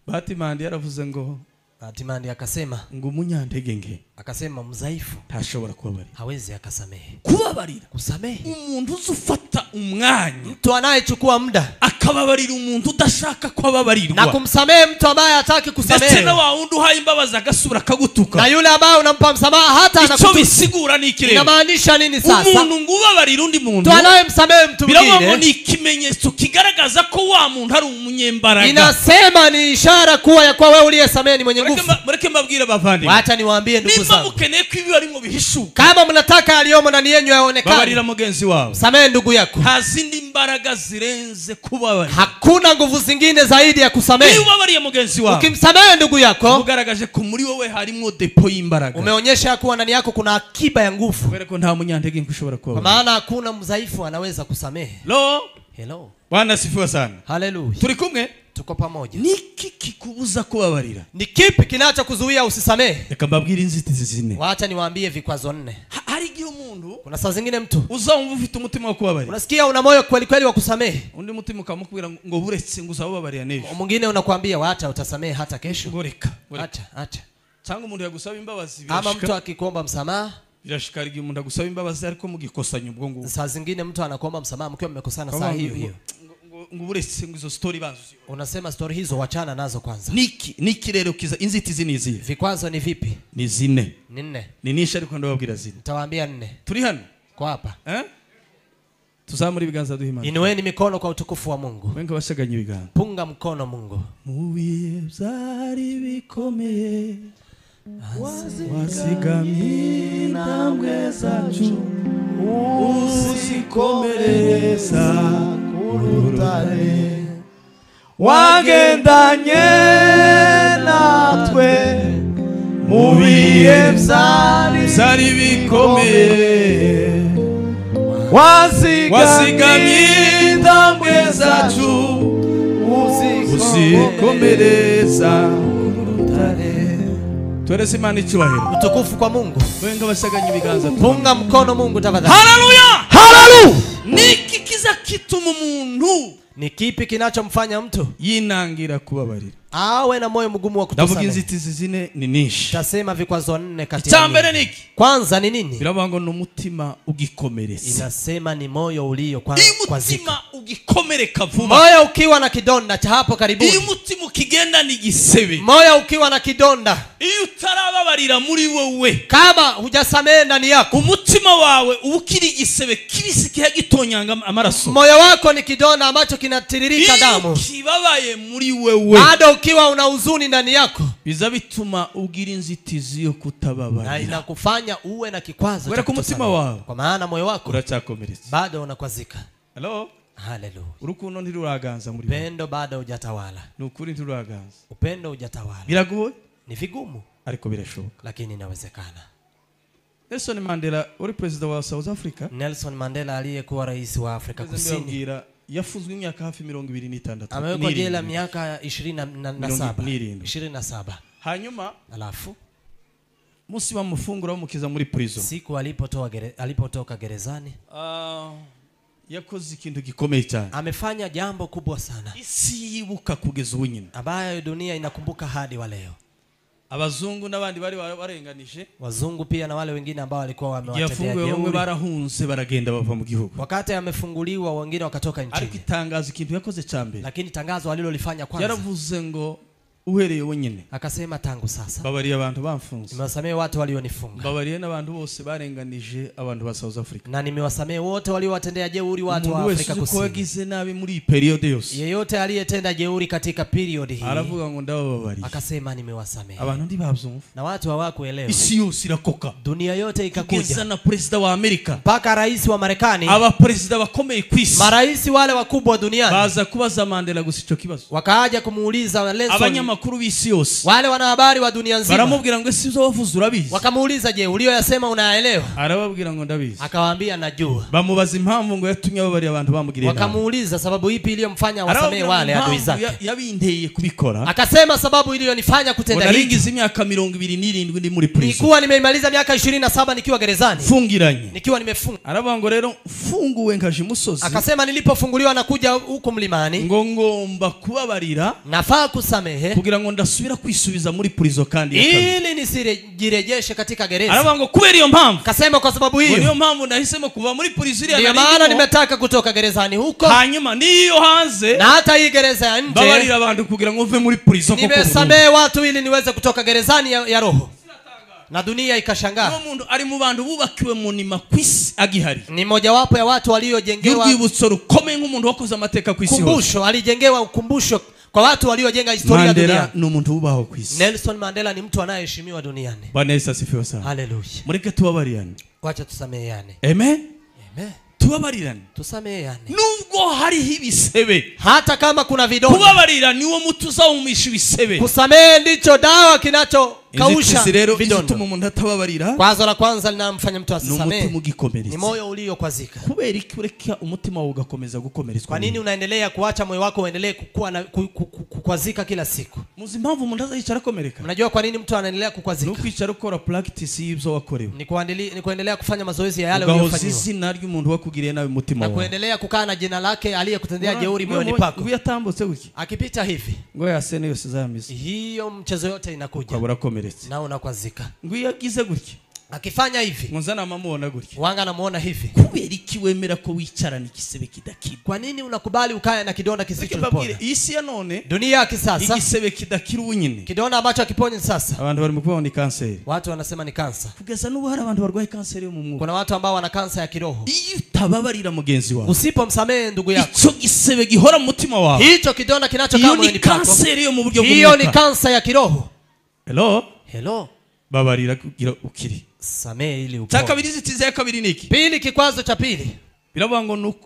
A: Batimandi yaravuze ngo,
B: Batimandi akasema
A: ngo umunyantege nke,
B: akasema mzaifu
A: ntashobora kubabarira,
B: hawezi akasamehe.
A: Kubabarira,
B: kusamehe,
A: umuntu uzufata umwanya,
B: mtu anayechukua muda
A: akababarira umuntu udashaka kubabarirwa,
B: na kumsamehe mtu ambaye hataki kusamehe,
A: ndetse na wa wundi uhaye imbabazi agasubira akagutuka,
B: na yule ambaye unampa msamaha hata anakutuka.
A: Icyo bisigura ni iki rero?
B: Inamaanisha nini sasa?
A: Umuntu ngubabarira undi muntu,
B: mtu anayemsamehe mtu mwingine,
A: biravuga ni ikimenyetso kigaragaza ko wa muntu ari umunyembaraga.
B: Inasema ni ishara kuwa ya kwa wewe uliyesamehe ni mwenye nguvu.
A: Mureke mbabwire abavandimwe,
B: wacha niwaambie ndugu zangu,
A: kama
B: mnataka yaliyomo ndani yenu yaonekane,
A: babarira mugenzi wawe,
B: samehe ndugu yako.
A: Nta zindi mbaraga zirenze kubabarira,
B: hakuna nguvu zingine zaidi ya kusamehe.
A: Niba ubabariye mugenzi wawe,
B: ukimsamehe ndugu yako,
A: ugaragaje ko muri wowe harimo depo y'imbaraga,
B: umeonyesha kuwa ndani yako kuna akiba ya nguvu,
A: kubera ko nta munyantege nke ushobora kubabarira,
B: kwa maana hakuna mdhaifu anaweza kusamehe. Hello.
A: Bwana asifiwe sana.
B: Haleluya.
A: Turi kumwe?
B: Tuko pamoja.
A: Niki kikubuza kubabarira?
B: Ni kipi kinachokuzuia usisamehe?
A: Reka mbabwire inzitizi zine.
B: Wacha niwaambie vikwazo nne.
A: Hari igihe umuntu,
B: kuna saa zingine mtu
A: uzumva ufite umutima wo kubabarira,
B: unasikia una moyo kweli kweli wa kusamehe,
A: undi mutima ukamukubwira ngo buretse ngo uzababarira n'ejo,
B: mwingine unakwambia wacha utasamehe hata kesho,
A: ngo reka,
B: acha acha.
A: Cyangwa umuntu yagusaba imbabazi,
B: ama mtu akikuomba msamaha,
A: birashika igihe umuntu agusaba imbabazi ariko mugikosanya ubwo ngubu.
B: Saa zingine mtu anakuomba msamaha mkiwa mmekosana saa hiyo hiyo,
A: ngo buretse ngo izo story banzo,
B: unasema story hizo wachana nazo kwanza.
A: Niki rero kiza inzitizi ni izihe?
B: Vikwazo ni vipi?
A: Ni zine.
B: Ni nne.
A: Ni nisha ariko ndababwira zine.
B: Nitawaambia nne.
A: Turi hano
B: kwa hapa.
A: Tuzamuri ibiganza duhe Imana.
B: Inueni mikono kwa utukufu wa Mungu.
A: Wenga bashaganye ibiganza.
B: Punga mkono Mungu.
A: Mu bihe byari bikomeye, wazigamye intambwe zacu, uzikomereza
C: kurutare, wagendanye natwe mu bihe byari bikomeye,
A: wazigamye intambwe zacu, uzikomereza kurutare. Tueleze Imana icyubahiro.
B: Utukufu kwa Mungu.
A: Wenga bashaganye ibiganza.
B: Punga mkono Mungu tafadhali.
A: Haleluya!
B: Haleluya!
A: Niki kiza kituma umuntu,
B: ni kipi kinachomfanya mtu
A: yinangira kubabarira,
B: awe na moyo mgumu wa kutosamehe?
A: Ndavuga inzitizi zine ni nishi.
B: Tasema vikwazo nne kati ya.
A: Icya mbere niki?
B: Kwanza ni nini?
A: Biravuga ngo ni umutima ugikomeretse.
B: Inasema ni moyo ulio kwazika.
A: Umutima ugikomereka vuba.
B: Moyo ukiwa na kidonda cha hapo karibuni.
A: Iyo umutima ukigenda ni gisebe.
B: Moyo ukiwa na kidonda.
A: Iyo utarababarira muri wewe,
B: kama hujasamehe ndani yako,
A: umutima wawe ubukiri igisebe kibisi kihagitonyanga amaraso.
B: Moyo wako ni kidonda ambacho kinatiririka damu.
A: Iyo kibabaye muri wewe,
B: bado ukiwa una huzuni ndani yako,
A: biza bituma ugira inzitizi yo kutababarira,
B: na inakufanya uwe na kikwazo cha
A: umutima wawe,
B: kwa maana moyo wako
A: uracyakomeretse,
B: bado unakwazika.
A: Hello?
B: Haleluya.
A: Urukundo ntiruraganza muri wewe.
B: Upendo bado hujatawala.
A: Ni ukuri ntiruraganza.
B: Upendo hujatawala.
A: Biragoye?
B: Ni vigumu,
A: ariko birashoboka.
B: Lakini inawezekana.
A: Nelson Mandela uri president wa South Africa.
B: Nelson Mandela aliyekuwa rais wa Afrika Kusini.
A: Yafunzwe imyaka hafi 26.
B: Amewekwa jela miaka 27. 27.
A: Hanyuma
B: alafu
A: musi bamufungura bamukiza muri prison.
B: Siku alipotoka gerezani,
A: yakoze ikintu gikomeye cyane.
B: Amefanya jambo kubwa sana.
A: Isi yibuka kugeza ubu nyine,
B: ambayo dunia inakumbuka hadi wa leo.
A: Abazungu n'abandi bari barenganije,
B: wazungu pia na wale wengine ambao walikuwa wamewatendea
A: jeuri, bamwe barahunze baragenda bava mu gihugu.
B: Wakati amefunguliwa wengine wakatoka nchini.
A: Ariko itangazo ikintu yakoze cyambere,
B: lakini tangazo alilolifanya kwanza,
A: yaravuze ngo Uhereye wenyine.
B: Akasema tangu sasa
A: babariye abantu bamfunze.
B: Nimewasamehe watu walionifunga.
A: Babariye n'abantu bose barenganije abantu ba South Africa.
B: Na nimewasamehe wote waliowatendea jeuri watu wa Afrika Kusini.
A: Umuntu nabi muri periode yose.
B: Yeyote aliyetenda jeuri katika period hii.
A: Aravuga ngo ndabababariye.
B: Akasema nimewasamehe.
A: Abantu ntibabyumva.
B: Na watu hawakuelewa.
A: Isi yose irakoka.
B: Dunia yote ikakuja.
A: Kugeza na president wa Amerika.
B: Mpaka rais wa Marekani.
A: Aba president bakomeye ku isi.
B: Marais wale wakubwa duniani.
A: Baza kubaza Mandela gusa ico kibazo.
B: Wakaaja kumuuliza Nelson.
A: Abanyamakuru b'isi yose.
B: Wale wanahabari wa dunia nzima.
A: Baramubwira ngo ese ibyo wavuze urabizi?
B: Wakamuuliza, je, ulioyasema unaelewa?
A: Arababwira ngo ndabizi.
B: Akawaambia najua.
A: Bamubaza impamvu ngo yatumye ababariye abantu bamugiriye nabi.
B: Wakamuuliza sababu ipi iliyomfanya wasamehe wale adui zake.
A: Yabinteye kubikora.
B: Akasema sababu iliyonifanya kutenda hivi.
A: Naringize imyaka 27 ndi muri prison.
B: Nilikuwa nimeimaliza miaka 27 nikiwa gerezani.
A: Fungiranye.
B: Nikiwa nimefunga.
A: Aravuga ngo rero mfunguwe nkaje imusozi.
B: Akasema nilipofunguliwa na kuja huko mlimani.
A: Ngo ngomba kubabarira.
B: Nafaa kusamehe.
A: Kugira ngo ndasubira kwisubiza muri prison kandi
B: ili nisijirejeshe katika gereza.
A: Aravuga ngo kubera iyo mpamvu.
B: Akasema kwa sababu hiyo.
A: Niyo mpamvu nahisemo kuva muri prison ya
B: ndio maana nimetaka kutoka gerezani huko.
A: Hanyuma niyo hanze.
B: Na hata hii gereza ya nje.
A: Babarira abantu kugira ngo mve muri prison koko.
B: Nimesamehe watu ili niweze kutoka gerezani ya roho. Na dunia ikashangaa.
A: Uwo muntu ari mu bantu bubakiwe munima kwisi agihari.
B: Ni mojawapo ya watu waliojengewa
A: urwibutso rukomeye nk'umuntu wakoze amateka kwisi hose.
B: Kumbusho, alijengewa ukumbusho kwa watu waliojenga historia
A: Mandela
B: dunia.
A: ni umuntu wubaho kwisi.
B: Nelson Mandela ni mtu anayeheshimiwa duniani.
A: Bwana Yesu asifiwe sana.
B: Haleluya.
A: Mureke tubabariyane.
B: Wacha tusameheane.
A: Amen.
B: Amen.
A: Tubabarirane.
B: Tusameheane.
A: Nubwo hariho ibisebe.
B: Hata kama kuna vidonda.
A: Kubabarira niwo muti uzawumisha ibisebe.
B: Kusamehe ndicho dawa kinachokausha vidonda.
A: Izituma umuntu atababarira.
B: Kwazo la kwanza linamfanya mtu asisamehe.
A: Ni
B: moyo uliokwazika.
A: Kubera iki ureka umutima wawe ugakomeza gukomeretswa?
B: Kwa nini unaendelea kuacha moyo wako uendelee kukua na kukwazika kila siku?
A: Muzi impamvu umuntu azayicara akomereka?
B: Unajua kwa nini mtu anaendelea kukwazika?
A: Nuko kwicara ukora practice y'ibyo wakorewe.
B: Ni kuendelea kufanya mazoezi ya yale uliyofanyiwa.
A: Ugahoza izina ry'umuntu wakugiriye nabi mutima wawe.
B: Na kuendelea kukaa na jina lake aliyekutendea jeuri moyoni pako.
A: Ngo yatambutse wiki.
B: Akipita hivi.
A: Ngo yasene yose zamize.
B: Hiyo mchezo yote inakuja.
A: Ukabura komeretse.
B: Na unakwazika.
A: Ngo yagize gutya.
B: Akifanya hivi.
A: Ngo nzana mamuona gutya.
B: Wanga namuona hivi.
A: Kubera iki wemera ko wicarana igisebe kidakira?
B: Kwa nini unakubali ukae na kidonda kisichopona?
A: Isi ya none.
B: Dunia ya kisasa.
A: Igisebe kidakira ubunyine.
B: Kidonda ambacho hakiponyi sasa.
A: Abantu bari mu kubaho ni kanseri.
B: Watu wanasema ni kansa.
A: Kugeza n'ubu hari abantu barwaye kanseri yo mu mwuka.
B: Kuna watu ambao wana kansa ya kiroho.
A: Iyo utababarira mugenzi wawe.
B: Usipomsamehe ndugu yako.
A: Ico gisebe gihora mu mutima wawe.
B: Hicho kidonda kinachokaa moyoni pako.
A: Iyo ni kanseri yo mu buryo bw'umwuka.
B: Hiyo ni kansa ya kiroho.
A: Hello?
B: Hello.
A: Babarira kugira ukiri.
B: Samehe ili upone.
A: Cha kabiri zitize ya kabiri niki?
B: Pili, kikwazo cha pili.
A: Biravuga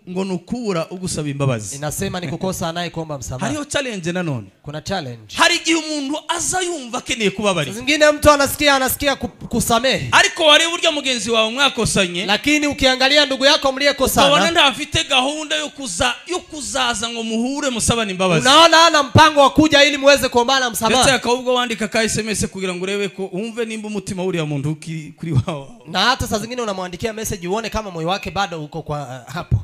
A: ngo nukubura ugusaba imbabazi.
B: Inasema ni kukosa anayekuomba msamaha.
A: Hariho challenge nanone.
B: Kuna challenge.
A: Hari igihe umuntu aza yumva akeneye kubabarira.
B: Zingine mtu anasikia kusamehe.
A: Ariko wareba urya mugenzi wawe mwakosanye.
B: Lakini ukiangalia ndugu yako mliyekosana.
A: Ukabona ntafite gahunda yo kuzaza ngo muhure musabane imbabazi.
B: Unaona ana mpango wa kuja ili muweze kuombana msamaha.
A: Ndetse akahubwo wandika ka SMS kugira ngo urebe ko umve nimba umutima uriya muntu kuri wawe.
B: Na hata saa zingine unamwandikia message uone kama moyo wake bado uko kwa hapo.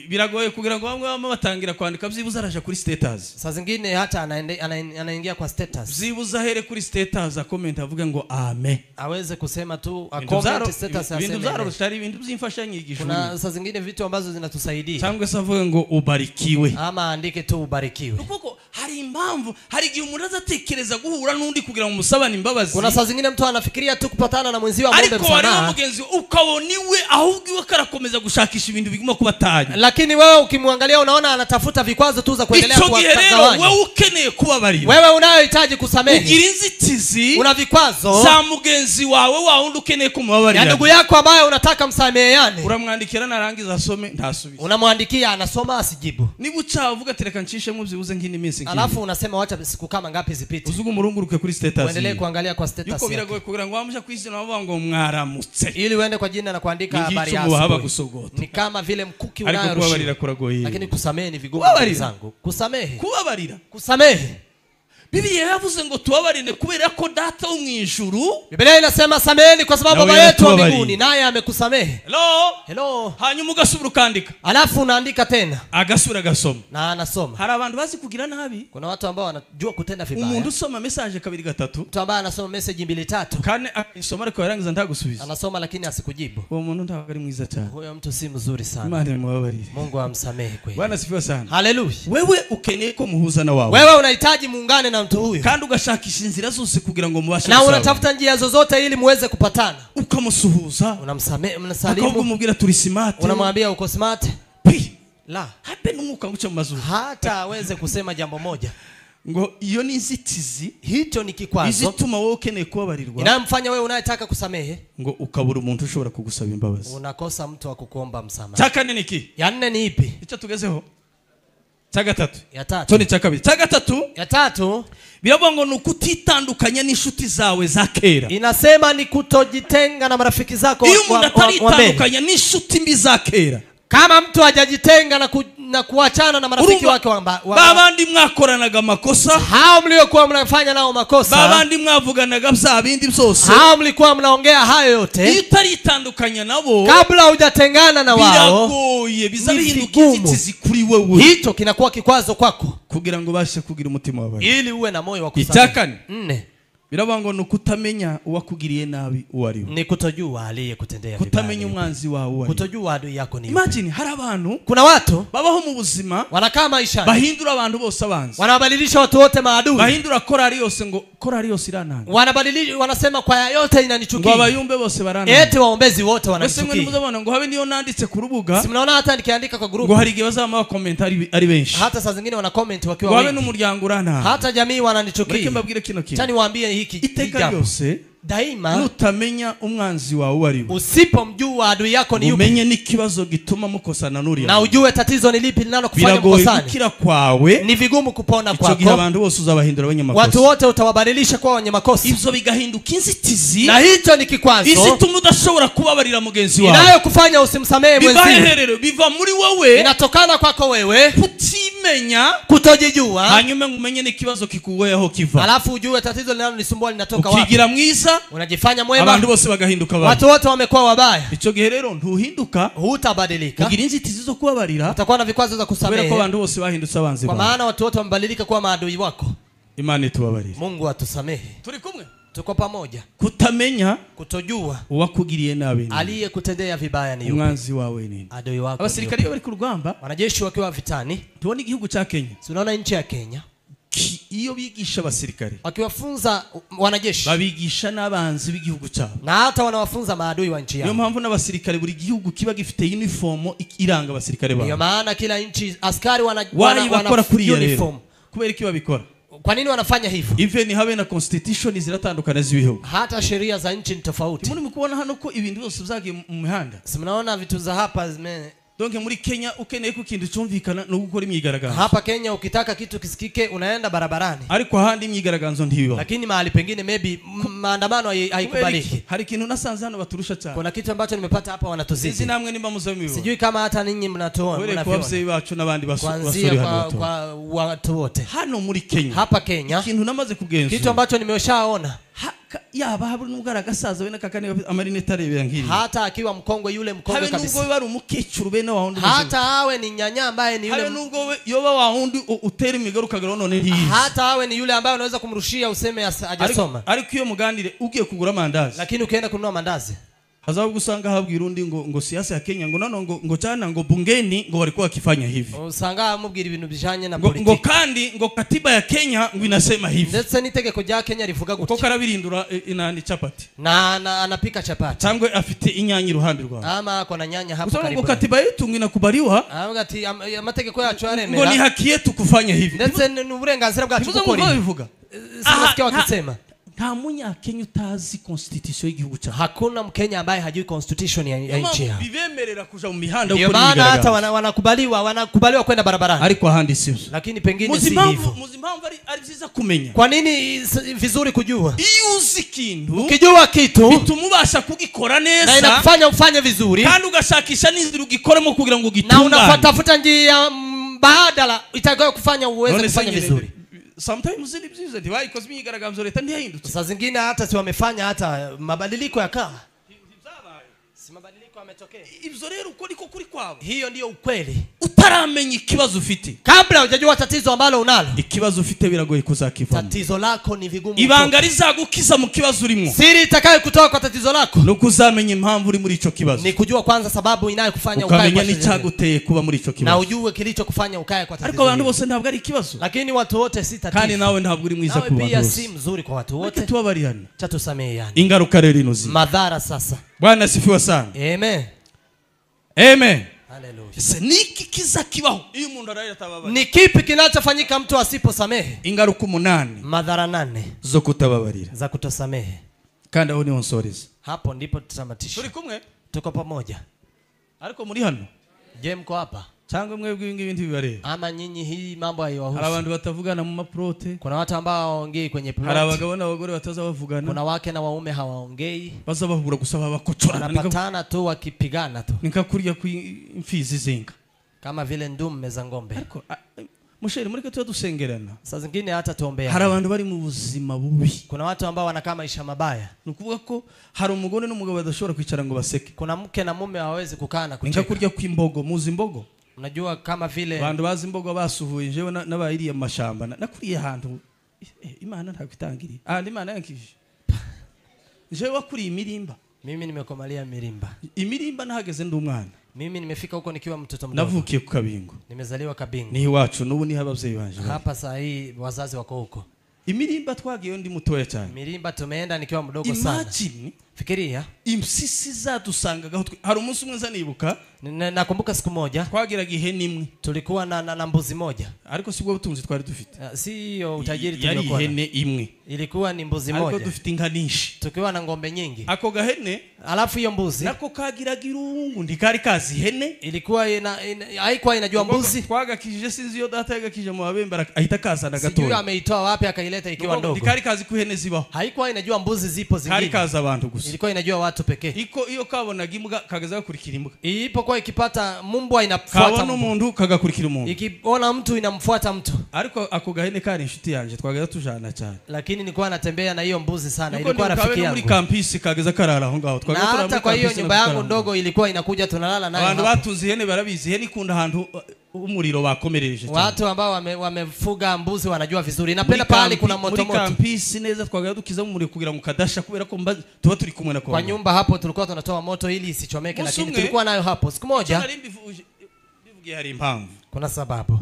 A: Biragoye kugira ngo bamwe bamwe batangira kwandika byibuza araje kuri status.
B: Saa zingine hata anaingia kwa status.
A: Byibuza here kuri status akomenta avuga ngo amen.
B: Aweze kusema tu akomenta status aseme.
A: Ibintu byaroroshye ibintu by'imfashanyigisho.
B: Kuna saa zingine vitu ambazo zinatusaidia.
A: Cyangwa se avuga ngo ubarikiwe.
B: Ama andike tu ubarikiwe.
A: Kuko hari impamvu hari igihe umuntu azatekereza guhura n'undi kugira ngo musabane imbabazi.
B: Kuna saa zingine mtu anafikiria tu kupatana na mwenziwe amwombe msamaha.
A: Ariko wari mugenzi ukabona iwe ahubwo iwe karakomeza gushakisha ibintu biguma kubatanya.
B: Lakini wewe ukimwangalia unaona anatafuta vikwazo tu za kuendelea kuwatawanya.
A: Wewe ukeneye kubabarira.
B: Wewe unayohitaji kusamehe.
A: Ugira inzitizi.
B: Una vikwazo
A: za mugenzi wawe wa wundi ukeneye kumubabarira.
B: Ya ndugu yako ambaye unataka msameheane.
A: Uramwandikira narangiza asome ntasubize.
B: Unamwandikia anasoma asijibu.
A: Niba ucavuga tereka nshishemo byibuze nk'indi minsi nk'indi.
B: Alafu unasema wacha siku kama ngapi zipite.
A: Uzugu murunguruke kuri status.
B: Uendelee kuangalia kwa status.
A: Yuko biragoye kugira ngo wamusha kwizina bavuga ngo mwaramutse.
B: Ili uende kwa jina na kuandika habari ya
A: asubuhi.
B: Ni kama vile mkuki unayorusha. Lakini kusamehe ni vigumu zangu. Kusamehe.
A: Kubabarira.
B: Kusamehe.
A: Bibiliya yavuze ngo tubabarire kubera ko data wo mu ijuru.
B: Biblia inasema sameheni kwa sababu baba yetu wa mbinguni naye amekusamehe.
A: Hello.
B: Hello.
A: Hanyuma ugasubira ukandika.
B: Alafu unaandika tena.
A: Agasubira agasoma.
B: Na anasoma.
A: Hari abantu bazi kugira nabi.
B: Kuna watu ambao wanajua kutenda vibaya.
A: Umuntu usoma message kabiri gatatu.
B: Mtu ambaye anasoma message mbili tatu.
A: Kane akisoma ariko yarangiza ntagusubiza.
B: Anasoma lakini asikujibu.
A: Uwo muntu ntabwo ari mwiza cyane.
B: Huyo mtu si mzuri sana.
A: Imana imubabarire.
B: Mungu amsamehe kweli.
A: Bwana sifiwe sana.
B: Haleluya.
A: Wewe ukeneye ko muhuza na wawe.
B: Wewe unahitaji muungane na mtu huyu,
A: kandi ugashakisha inzira zose kugira ngo mubashe
B: na unatafuta njia zozote ili muweze kupatana.
A: Ukamusuhuza,
B: unamsamehe, mnasalimu,
A: ukamubwira turi smart,
B: unamwambia uko smart.
A: Pi
B: la
A: habe n'umwuka nguce mu mazuru,
B: hata aweze kusema jambo moja.
A: Ngo iyo ni inzitizi,
B: hicho ni kikwazo
A: izituma wowe ukeneye kubabarirwa,
B: inamfanya wewe unayetaka kusamehe
A: ngo ukabura umuntu ushobora kugusaba imbabazi,
B: unakosa mtu wa kukuomba msamaha.
A: Cya kane ni iki?
B: Ya nne ni ipi?
A: Icyo tugezeho cya gatatu.
B: Ya tatu.
A: Toni cya kabiri. Cya gatatu.
B: Ya tatu
A: biravuga ngo nukutitandukanya n'inshuti zawe za kera.
B: Inasema ni kutojitenga na marafiki zako.
A: Iyo umuntu ataritandukanya n'inshuti mbi za kera,
B: kama mtu hajajitenga na kuachana na marafiki wake wa
A: babandi mwakoranaga makosa,
B: hao mliokuwa mnafanya nao makosa,
A: babandi mwavuganaga bya bindi byose,
B: hao mlikuwa mnaongea hayo yote,
A: iyo utaritandukanya nabo
B: kabla hujatengana na wao,
A: biragoye, bizabihinduka inzitizi kuri wewe.
B: Hicho kinakuwa kikwazo kwako
A: kugira ngo ubashe kugira umutima wawe,
B: ili uwe na moyo wa kusamehe.
A: Icyakane
B: nne
A: biravuga ngo nukutamenya uwakugiriye nabi uwo ari we,
B: ni kutojua aliyekutendea vibaya,
A: kutamenya umwanzi wawe uwo ari we,
B: kutojua adui yako ni yupi.
A: Imagine hari abantu,
B: kuna watu
A: babaho mu buzima,
B: wanakaa maisha,
A: bahindura abantu bose abanzi,
B: wanabadilisha watu wote maadui,
A: bahindura korali yose ngo korali yose irananga,
B: wanabadilisha, wanasema kwaya yote inanichukia,
A: ngo abayumbe bose barananga,
B: eti waombezi wote wananichukia.
A: Mbese mwe muzabona ngo habe niyo nanditse ku rubuga,
B: si mnaona hata nikiandika kwa group
A: ngo hari igihe bazama comment ari benshi,
B: hata saa zingine wana comment wakiwa
A: wengi,
B: wengi,
A: habe n'umuryango urananga,
B: hata jamii wananichukia.
A: Mureke mbabwire kino kintu,
B: acha niwaambie hiki
A: iteka ryose
B: daima,
A: nutamenya umwanzi wawe uwo ari we,
B: usipomjua adui yako ni yupi,
A: umenye n'ikibazo gituma mukosana n'uriya,
B: na ujue tatizo ni lipi linalokufanya
A: biragoye
B: mkosane,
A: gukira kwawe,
B: ni vigumu kupona
A: icyo gihe
B: kwako.
A: abantu bose uzabahindura abanyamakosa,
B: watu wote utawabadilisha kuwa wenye makosa.
A: Ibyo bigahinduka inzitizi,
B: na hicho ni kikwazo
A: izituma udashobora kubabarira mugenzi wawe,
B: inayokufanya usimsamehe mwenzio.
A: Bibaherero biva muri wowe,
B: inatokana kwako wewe
A: kutimenya,
B: kutojijua,
A: hanyuma umenye n'ikibazo kikugoyeho kiva,
B: alafu ujue tatizo linalonisumbua linatoka wapi.
A: Ukigira mwiza,
B: unajifanya mwema,
A: abantu bose bagahinduka babi,
B: watu wote wamekuwa wabaya.
A: Icyo gihe rero ntuhinduka,
B: hutabadilika,
A: ugira inzitizi zo kubabarira,
B: utakuwa na vikwazo za
A: kubera ko
B: kusamehe,
A: abantu bose bahindutse abanzi
B: kwa
A: bawe.
B: maana watu wote wamebadilika kuwa maadui wako.
A: Imana itubabarire.
B: Mungu atusamehe.
A: Turi kumwe,
B: tuko pamoja.
A: Kutamenya,
B: kutojua
A: uwakugiriye nabi,
B: aliyekutendea vibaya ni yupi,
A: umwanzi wawe ni
B: adui wako.
A: Abasirikari bari ku rugamba,
B: wanajeshi wakiwa vitani,
A: tubona igihugu cya Kenya,
B: tunaona nchi ya Kenya,
A: iyo bigisha abasirikare,
B: wakiwafunza wanajeshi,
A: babigisha n'abanzi b'igihugu cyabo,
B: na hata wanawafunza maadui wa nchi yao.
A: Niyo mpamvu n'abasirikare buri gihugu kiba gifite uniform iranga abasirikare babo.
B: Niyo maana kila nchi askari wana uniform.
A: Kubera iki babikora?
B: Kwa nini wanafanya hivyo?
A: Even habe na constitution ziratandukana z'ibihugu,
B: hata sheria za nchi ni tofauti.
A: Muri mukubona hano ko ibintu byose byagiye mu mihanda,
B: si mnaona vitu za hapa zime.
A: Donc muri Kenya ukeneye ko ikintu cyumvikana no gukora imyigaragambyo.
B: Hapa Kenya ukitaka kitu kisikike unaenda barabarani.
A: Ariko ahandi imyigaragambyo ntibibaho.
B: Lakini mahali pengine maybe maandamano haikubaliki.
A: Hari ikintu nasanze hano baturusha cyane.
B: Kuna kitu ambacho nimepata hapa wanatuzidi.
A: Sinzi namwe nimba muzabibona.
B: Sijui kama hata ninyi mnatoa
A: mnaviona. Kwa abavyeyi bacu n'abandi basuri hano.
B: Kwa watu wote.
A: Hano muri Kenya.
B: Hapa Kenya.
A: Ikintu namaze kugenzura.
B: Kitu ambacho nimeshaona.
A: Yaba haburi n'ubwo we nakakane amarinete arebera nkiri.
B: Hata akiwa mkongwe yule mkongwe kabisa.
A: Habe nubwo bari umukecuru bene wa wundi.
B: Hata awe ni nyanya ambaye ni yule.
A: Habe nubwo yoba wa wundi utera imigaruka none ntiyizi.
B: Hata awe ni yule ambaye unaweza kumrushia useme hajasoma.
A: Ariko iyo muganire ugiye kugura mandazi.
B: Lakini ukienda kununua mandazi,
A: hazabu gusanga habwira undi ngo siasa ya Kenya ngo nano ngo cyana ngo bungeni ngo walikuwa wakifanya hivi.
B: Usanga amubwira ibintu bijanye na politiki.
A: Ngo kandi ngo katiba ya Kenya ngo inasema hivi.
B: Ndetse n'itegeko rya Kenya rivuga gutya.
A: Uko karabirindura inani chapati.
B: Na anapika chapati.
A: Cyangwa afite inyanya iruhande rwawe.
B: Ama ako na nyanya hapo karibu.
A: Ngo katiba yetu ngo inakubaliwa.
B: Avuga ati amategeko yacu aremera.
A: Ngo ni haki yetu kufanya hivi.
B: Ndetse n'uburenganzira bwacu gukora.
A: Bivuga.
B: Sinasikia wakisema.
A: Nta munyakenya utazi constitution y'igihugu cyawe.
B: Hakuna Mkenya ambaye hajui constitution ya nchi yao.
A: Bibemerera kuja mu mihanda
B: gukora imyigaragambyo. Maana hata wanakubaliwa kwenda barabarani.
A: Ariko ahandi sivyo.
B: Lakini pengine si hivyo.
A: Muzi impamvu ari byiza kumenya.
B: Kwa nini vizuri kujua?
A: Iyo uzi ikintu,
B: ukijua kitu
A: bituma ubasha kugikora neza,
B: na inakufanya ufanye vizuri,
A: kandi ugashakisha n'inzira ugikoremo kugira ngo gitungane.
B: Na unatafuta njia mbadala itakayo kufanya uweze kufanya vizuri.
A: Sometimes ni byiza ntibayikoze imyigaragambyo leta ntiyahindutse.
B: Saa zingine hata si wamefanya hata mabadiliko yakaa. Si mabadiliko yametokea?
A: Ibyo rero uko niko kuri kwabo.
B: Hiyo ndiyo ukweli.
A: Utaramenya ikibazo ufite.
B: Kabla hujajua tatizo ambalo unalo.
A: Ikibazo ufite biragoye kuzakivamo.
B: Tatizo lako ni vigumu.
A: Ibanga rizagukiza mu kibazo urimo.
B: Siri itakayo kutoa kwa tatizo lako.
A: Nuko uzamenya impamvu uri muri ico kibazo.
B: Ni kujua kwanza sababu inayokufanya ukae kwa
A: Ukamenya
B: tatizo.
A: n'icyaguteye kuba muri ico
B: Na
A: kibazo.
B: ujue kilichokufanya ukae kwa tatizo.
A: Ariko abantu bose ntabwo ari ikibazo.
B: Lakini watu wote si tatizo.
A: Kandi nawe ntabwo uri mwiza
B: Nawe
A: ku bantu
B: pia
A: bose.
B: si mzuri kwa watu
A: Reka
B: wote.
A: tubabarirane.
B: Cha tusameheane.
A: Ingaruka rero inozi.
B: Madhara sasa.
A: Bwana asifiwe sana.
B: Amen.
A: Amen.
B: Haleluya.
A: Ese niki kiza kibaho iyo umuntu araye atababarira?
B: Ni kipi kinachofanyika mtu asiposamehe?
A: Ingaruka 8
B: Madhara 8
A: zo kutababarira.
B: za kutosamehe.
A: Kandi aho niho nsoreza.
B: Hapo ndipo tutamatisha.
A: Turi kumwe?
B: Tuko pamoja.
A: Ariko muri hano?
B: Je, mko hapa?
A: Cyangwa mwebwe ibi ngibi ntibibareba?
B: Ama nyinyi hii mambo haiwahusu?
A: Hari abantu batavugana mu maprote.
B: Kuna watu ambao hawaongei kwenye plot.
A: Hari abagabo n'abagore bataza bavugana.
B: Kuna wake na waume hawaongei.
A: Baza bahura gusa babakocorana.
B: Wanapatana tu wakipigana tu.
A: Nikakurya ku imfizi zinka.
B: Kama vile ndume za ng'ombe.
A: Ariko musheri mureke tuya dusengerana.
B: Saa zingine hata tuombea.
A: Hari abantu bari mu buzima bubi.
B: Kuna watu ambao wanakaa maisha mabaya.
A: Nukuvuga ko hari umugore n'umugabo badashobora kwicara ngo baseke.
B: Kuna mke na mume hawawezi kukaa na kucheka.
A: Nikakurya ku imbogo, muzi imbogo?
B: Unajua kama vile
A: abantu bazi imbogo basuhuye jewe n'abayiriye mu mashamba nakuriye ahantu Imana ntakwitangiriye. Imana yankije. Jewe wakuriye imirimba.
B: Mimi nimekomalia mirimba.
A: Imirimba nahageze ndi umwana.
B: Mimi nimefika huko nikiwa mtoto mdogo.
A: Navukiye ku Kabingo.
B: Nimezaliwa Kabingo.
A: Ni iwacu n'ubu ni abavyeyi banje.
B: Hapa saa hii wazazi wako huko.
A: Imirimba twagiyeyo ndi mutoya cyane.
B: Mirimba tumeenda nikiwa mdogo sana.
A: Imagine,
B: Fikiria.
A: Impyisi zadusangagaho. Hari umunsi umwe nzanibuka.
B: Nakumbuka siku moja
A: twagiraga ihene imwe.
B: Tulikuwa na mbuzi moja.
A: Ariko sibwo butunzi twari dufite.
B: Si hiyo utajiri tuliokuwa.
A: Yari ihene imwe.
B: Ilikuwa ni mbuzi moja.
A: Ariko dufite inka nyinshi.
B: Tukiwa na ng'ombe nyingi.
A: Ako gahene
B: alafu hiyo mbuzi
A: nako kagiraga irungu ndikari kazi ihene.
B: Ilikuwa haikuwa inajua mbuzi.
A: Twagakije sinzi iyo data yagakije mu babembe ahita kazana gatoya.
B: Sijui ameitoa wapi akaileta ikiwa ndogo.
A: Ndikari kazi ku ihene zibaho.
B: Haikuwa inajua mbuzi zipo zingine.
A: Kari kaza abantu gusa.
B: Ilikuwa inajua watu pekee.
A: Iko iyo kabonaga imbwa kageza gakurikira imbwa.
B: Ilipokuwa ikipata mumbwa inafuata.
A: Kabona umuntu kagakurikira umuntu.
B: Ikiona mtu inamfuata mtu.
A: Ariko ako gahene kari inshuti yanje twageza tujana cyane.
B: Lakini nilikuwa natembea na hiyo mbuzi sana. Ilikuwa rafiki yangu.
A: Muri campus kageza karara aho ngaho. Twageza turara.
B: Hata kwa hiyo nyumba yangu ndogo ilikuwa inakuja tunalala nayo.
A: Abantu batuzi ihene barabizi ihene ikunda ahantu umuriro bakomerereje cyane.
B: Watu ambao wamefuga mbuzi wanajua vizuri. Napenda pahali kuna moto moto.
A: Muri campus neza twageza dukiza umuriro kugira ngo kadasha kubera ko tuba turi kumwe na
B: kwa nyumba hapo tulikuwa tunatoa moto ili isichomeke, lakini tulikuwa nayo hapo. Siku moja
A: bivugiye hari impamvu.
B: Kuna sababu.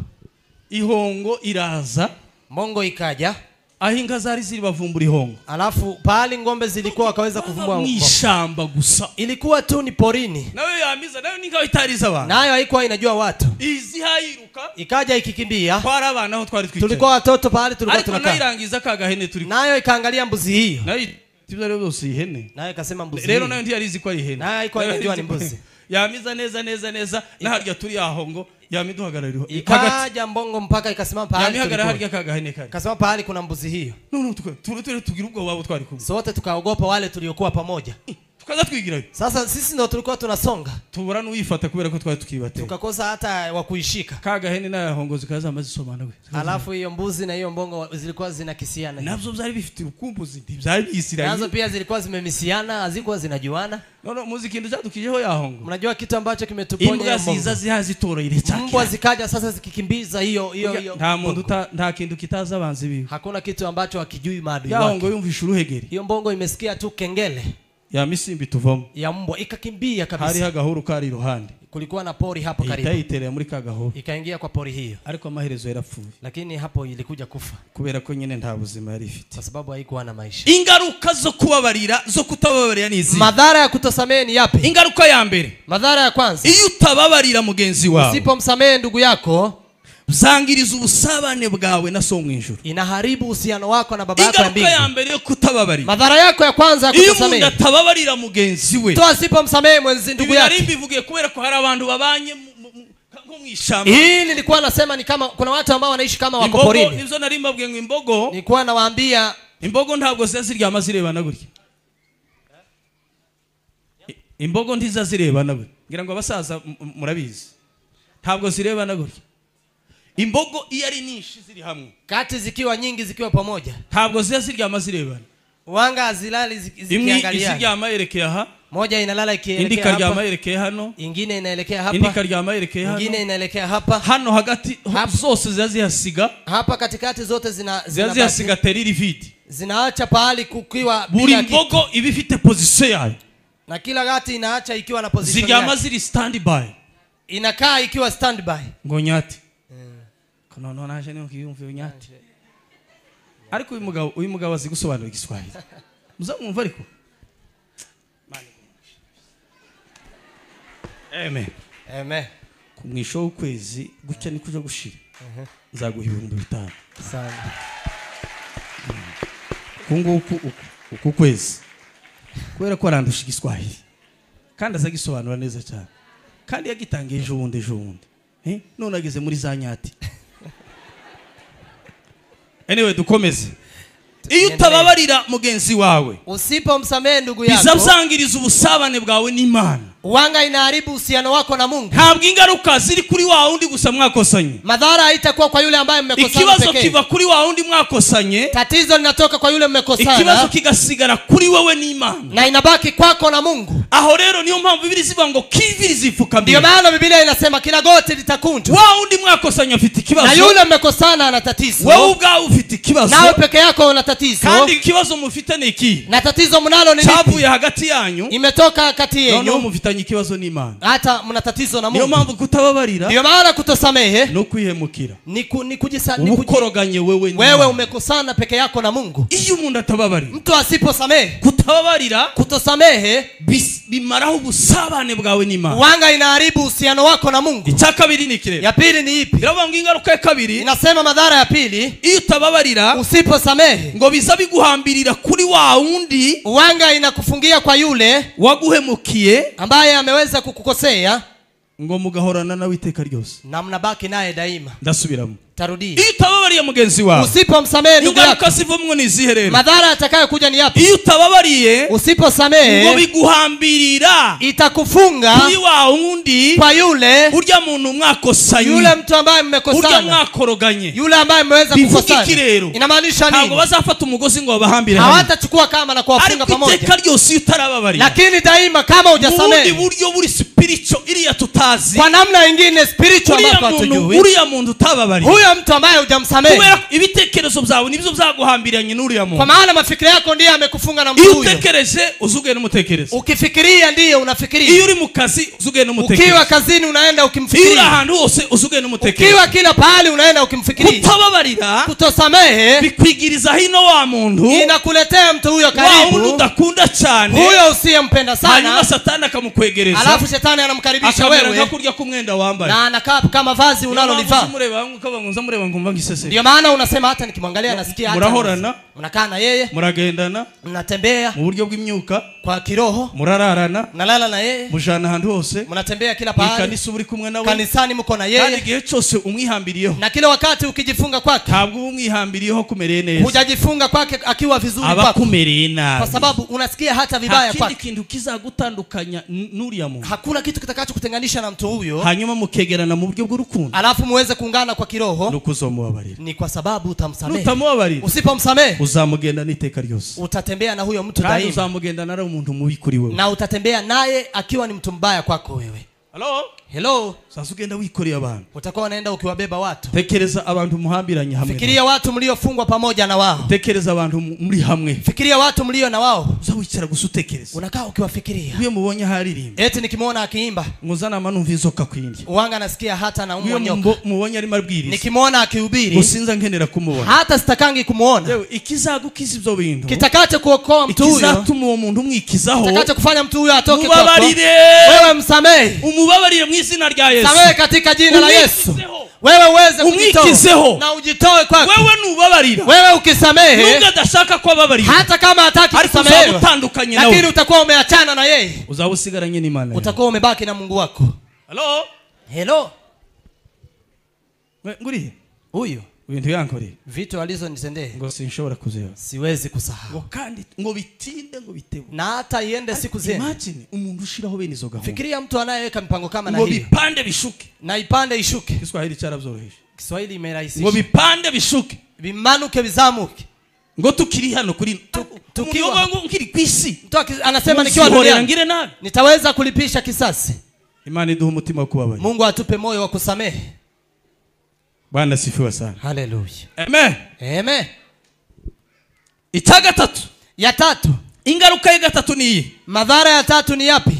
A: Ihongo iraza,
B: mbongo ikaja.
A: Aho inka zari ziri bavumbura ihongo.
B: Alafu pahali ng'ombe zilikuwa wakaweza kuvumbura
A: ihongo. Mwishamba gusa.
B: Ilikuwa tu ni porini.
A: Nayo yamiza nayo ninka itariza abantu.
B: Nayo haikuwa inajua watu.
A: Izi hayiruka.
B: Ikaja ikikimbia.
A: Twari abana aho twari twicaye.
B: Tulikuwa watoto pahali tulikuwa tunakaa.
A: Ariko nayirangiza kagahene turi.
B: Nayo ikaangalia mbuzi hiyo.
A: Nayo tibyo rero byose ihene.
B: Nayo ikasema mbuzi.
A: Rero nayo ntiyarizi ko ari ihene.
B: Nayo haikuwa inajua ni mbuzi.
A: Yamiza neza neza neza naharya turi ahongo yamiduhagararira.
B: Ikaja mbongo mpaka ikasimama pahali.
A: Yamihagarara harya kagahene kari.
B: Ikasimama pahali kuna mbuzi hiyo.
A: No turi tugira ubwo babo twari kumwe.
B: Sote tukaogopa wale tuliokuwa pamoja.
A: Tukaza twigirayo.
B: Sasa sisi ndio tulikuwa tunasonga.
A: Tubura n'uyifata kubera ko twari tukibate.
B: Tukakosa hata wa kuishika.
A: Kagahene nayo hongozi kaza amazisomana we.
B: Alafu hiyo mbuzi na hiyo mbongo zilikuwa zinakisiana.
A: Navyo byari bifite urukumbuzi ntibyari byisiranye.
B: Nazo pia zilikuwa zimemisiana, hazikuwa zinajuana.
A: No muzi kintu cyadukijeho yahongo.
B: Mnajua kitu ambacho kimetuponya
A: hiyo. Imbwa ziza zihazitoreye cyane.
B: Mbwa zikaja sasa zikikimbiza hiyo hiyo.
A: Nta muntu nta kintu kitaza abanzi biwe.
B: Hakuna kitu ambacho hakijui maadui wake.
A: Yahongo yumvisha uruhegeri.
B: Hiyo mbongo imesikia tu kengele
A: ya misimbi tuvamo.
B: Ya mbwa ikakimbia kabisa.
A: Hari hagahuru kari iruhande.
B: Kulikuwa na pori hapo karibu.
A: Itaiterera muri kagahuru.
B: Ikaingia kwa pori hiyo.
A: Ariko amaherezo yarapfuye.
B: Lakini hapo ilikuja kufa.
A: Kubera ko nyine nta buzima yari ifite.
B: Kwa sababu haikuwa na maisha.
A: Ingaruka zo kubabarira zo kutababarira ni izi.
B: Madhara ya kutosamehe ni yapi?
A: Ingaruka ya mbere.
B: Madhara ya kwanza.
A: Iyo utababarira mugenzi wawe.
B: Usipomsamehe ndugu yako,
A: zangiriza ubusabane bwawe na so mwijuru.
B: Inaharibu uhusiano wako na baba yako ya mbinguni.
A: Ingaruka ya mbere yo kutababarira.
B: Madhara yako ya kwanza ya kutosamehe.
A: Iyo umuntu atababarira mugenzi we.
B: Tu asipomsamehe mwenzi ndugu yake.
A: Ibi mbivugiye kubera ko hari abantu babanye nko mwishamba.
B: Hii nilikuwa nasema ni kama kuna watu ambao wanaishi kama wako porini.
A: Nivyo nari mbabwiye ngo imbogo.
B: Nilikuwa nawaambia
A: imbogo ntabwo ziryama zirebana gutya. Imbogo ntiza zirebana gutya. Ngira ngo abasaza murabizi. Ntabwo zirebana gutya. Imbogo iyo ari nyinshi ziri hamwe.
B: Kati zikiwa nyingi zikiwa pamoja.
A: Ntabwo ziza ziryama zirebana.
B: Wanga zilali zikiangalia.
A: Imwe iziryama yerekeye aha.
B: Moja inalala
A: indi
B: ikielekea
A: ikaryama
B: hapa,
A: yerekeye hano,
B: ingine inaelekea
A: indi
B: hapa,
A: ikaryama yerekeye
B: ingine
A: hano.
B: inaelekea hapa.
A: Hano hagati zose ziba zihasiga,
B: Hapa katikati zote
A: ziba zihasiga teriri vide.
B: zinaacha pahali kukiwa
A: Buri
B: bila kitu.
A: mbogo iba ifite position yayo,
B: Na kila gati inaacha ikiwa na position
A: ziryama
B: yake.
A: ziri stand by.
B: Inakaa ikiwa standby.
A: Ngo nyati kono naje niyo kiyumva nyati. Ariko uyu mugabo azi gusobanura Igiswahili, muzamwumva ariko. Amen.
B: Amen.
A: Ku mwisho w'ukwezi gucya ni kuja gushira, nzaguha 5000.
B: Sana.
A: Kunguku uku kwezi, kubera ko arandusha Igiswahili kandi azagisobanura neza cyane, kandi yagitangiye ejo bundi none ageze muri za nyati. Anyway, dukomeze. Iyo utababarira mugenzi wawe,
B: usipomsamehe ndugu yako,
A: bizazangiriza ubusabane bwawe n'Imana.
B: Wanga inaharibu uhusiano wako na Mungu.
A: Ntabwo ingaruka ziri kuri wa wundi gusa mwakosanye.
B: Madhara haitakuwa kwa yule ambaye mmekosana
A: Ikibazo
B: pekee.
A: kiva kuri wa wundi mwakosanye.
B: Tatizo linatoka kwa yule mmekosana.
A: Ikibazo kigasigara kuri wewe n'Imana.
B: Na inabaki kwako na Mungu.
A: Aho rero niyo mpamvu Bibiliya ivuga ngo kiviri zifukamira.
B: Ndio maana Biblia inasema kila goti litakunjwa.
A: Wa wundi mwakosanye afite ikibazo.
B: Na yule mmekosana ana tatizo.
A: Wewe ubwawe ufite ikibazo.
B: Nawe peke yako una tatizo.
A: Kandi ikibazo mufite ni iki?
B: Na tatizo mnalo ni lipi?
A: Cyavuye hagati yanyu.
B: Imetoka kati yenu.
A: Noneho mufitanye ikibazo n'Imana.
B: Hata mna tatizo na Mungu.
A: Niyo mpamvu kutababarira.
B: Ndio maana kutosamehe
A: no kwihemukira.
B: Ni
A: ukoroganye wewe.
B: Wewe umekosana peke yako na Mungu.
A: Iyo umuntu atababarira,
B: mtu asiposamehe,
A: kutababarira,
B: kutosamehe
A: bimaraho ubusabane bwawe n'Imana.
B: Wanga inaharibu uhusiano wako na Mungu.
A: Icya kabiri ni kirere.
B: Ya pili ni ipi?
A: Biravuga ngo ingaruka ya kabiri
B: inasema madhara ya pili,
A: iyo utababarira,
B: usiposamehe,
A: ngo biza biguhambirira kuri wa wundi.
B: Wanga inakufungia kwa yule
A: waguhemukiye,
B: ambaye ameweza kukukosea,
A: ngo mugahorana nawe iteka ryose,
B: na mnabaki naye daima.
A: Ndasubiramo.
B: Tarudia.
A: Iyo utababariye mugenzi wawe,
B: usipomsamehe ndugu yako,
A: ingaruka zivumwo ni izihe rero?
B: Madhara yatakayokuja ni yapi?
A: Iyo utababariye,
B: usiposamehe,
A: ngo biguhambirira,
B: itakufunga
A: kuri wa wundi,
B: kwa yule
A: urya muntu mwakosanye,
B: yule mtu ambaye mmekosana,
A: urya mwakoroganye,
B: yule ambaye mmeweza kukosana. Inamaanisha nini?
A: Ntabwo bazafata umugozi ngo babahambire,
B: hawatachukua kama na kuwafunga pamoja.
A: Ariko iteka ryose iyo utarababariye,
B: lakini daima kama hujasamehe,
A: mu bundi buryo buri spiritual iriya tutazi,
B: kwa namna nyingine spiritual ambayo hatujui,
A: uriya muntu utababariye,
B: huyo mtu ambaye hujamsamehe,
A: kubera ibitekerezo byawe nibyo byaguhambiranye n'uriya muntu.
B: Kwa maana mafikira yako ndiye amekufunga na mtu huyo.
A: Iyo utekereje uzuge n'umutekereza.
B: Ukifikiria ndiye unafikiria.
A: Iyo uri mu kazi uzuge n'umutekereza.
B: Ukiwa kazini unaenda ukimfikiria.
A: Iyo uri ahantu hose uzuge n'umutekereza.
B: Ukiwa kila pahali unaenda ukimfikiria.
A: Kutababarira,
B: kutosamehe,
A: bikwigiriza hino wa muntu,
B: inakuletea mtu huyo karibu,
A: wa wundi udakunda cyane,
B: huyo usiyempenda sana.
A: Hanyuma satani akamukwegereza,
B: alafu shetani anamkaribisha wewe,
A: akamera kurya kumwenda wambaye,
B: na anakaa kama vazi unalolivaa. Ndio maana unasema hata nikimwangalia nasikia hata.
A: Murahorana,
B: mnakaa na yeye,
A: muragendana,
B: mnatembea
A: mu buryo bw'imyuka,
B: kwa kiroho,
A: murararana,
B: mnalala na yeye,
A: mujana ahantu hose,
B: mnatembea kila pahali,
A: kanisa uri kumwe nawe,
B: kanisani mko na yeye,
A: kandi igihe cyose umwihambiriyeho,
B: na kila wakati ukijifunga kwake,
A: ntabwo umwihambiriyeho kumereye neza,
B: hujajifunga kwake akiwa vizuri kwako,
A: abakumereye nabi,
B: kwa sababu unasikia hata vibaya kwake.
A: Hakindi kintu kizagutandukanya n'uriya muntu,
B: hakuna kitu kitakachokutenganisha na mtu huyo,
A: hanyuma mukegerana mu buryo bw'urukundo,
B: alafu muweze kuungana kwa kiroho,
A: nukuzomubabarira.
B: Ni kwa sababu utamsamehe.
A: Nutamubabarira,
B: usipomsamehe,
A: uzamugenda n'iteka ryose,
B: utatembea na huyo mtu
A: kandi
B: daima,
A: uzamugenda nari umuntu mubi kuri wewe,
B: na utatembea naye akiwa ni mtu mbaya kwako wewe.
A: Hello?
B: Hello?
A: Sasa ugenda wikoreye abantu,
B: utakuwa unaenda ukiwabeba watu.
A: Tekereza abantu muhambiranye hamwe,
B: fikiria watu mliofungwa pamoja na wao,
A: tekereza abantu muri hamwe,
B: fikiria watu mlio na wao.
A: Uzawicara gusa utekereza,
B: unakaa ukiwafikiria.
A: Uyo mubonye haririmba,
B: eti nikimuona akiimba,
A: nguzana manumva inzoka kwindi,
B: uwanga nasikia hata na umwa nyoka.
A: Uyo mubonye arimo abwiriza,
B: nikimuona akihubiri,
A: gusinza nkenera kumubona,
B: hata sitakangi kumuona.
A: Yewe ikizagukiza ibyo bintu,
B: kitakacho kuokoa mtu huyo,
A: ikizatuma uwo muntu umwikizaho,
B: kitakacho kufanya mtu huyo atoke kwako,
A: wewe
B: msamehe,
A: umubabarire mu izina rya Yesu.
B: Samehe katika jina la Yesu. Wewe uweze kujitoa na ujitoe kwake.
A: Wewe nubabarira,
B: wewe ukisamehe,
A: nubwo adashaka kubabarira,
B: hata kama hataki kusamehewa, lakini utakuwa umeachana na yeye,
A: uzaba usigaranye n'Imana,
B: utakuwa umebaki na Mungu wako.
A: Hello?
B: Hello?
A: Nguriye
B: huyo
A: ibintu yankoreye,
B: vitu alizonitendea,
A: ngo sinshobora kuziba,
B: siwezi kusahau,
A: ngo kandi ngo bitinde ngo bitebe,
B: na hata iende siku zenu.
A: Imagine umuntu ushiraho bene izo gahunda,
B: fikiria mtu anayeweka mipango kama na
A: ngo
B: hiyo,
A: bipande bishuke,
B: na ipande ishuke.
A: Kiswahili cyarabyoroheje,
B: Kiswahili imerahisisha,
A: ngo bipande bishuke,
B: bimanuke bizamuke.
A: Ngo tukiri hano kuri tukiwa ngiri kwisi.
B: Mtu anasema nikiwa duniani nitaweza kulipisha kisasi.
A: Imana iduhe umutima wo kubabarira.
B: Mungu atupe moyo wa kusamehe.
A: Bwana sifiwe sana.
B: Haleluya.
A: Amen.
B: Amen.
A: Icya gatatu.
B: Ya tatu.
A: Ingaruka ya gatatu ni iyi.
B: Madhara ya tatu ni yapi?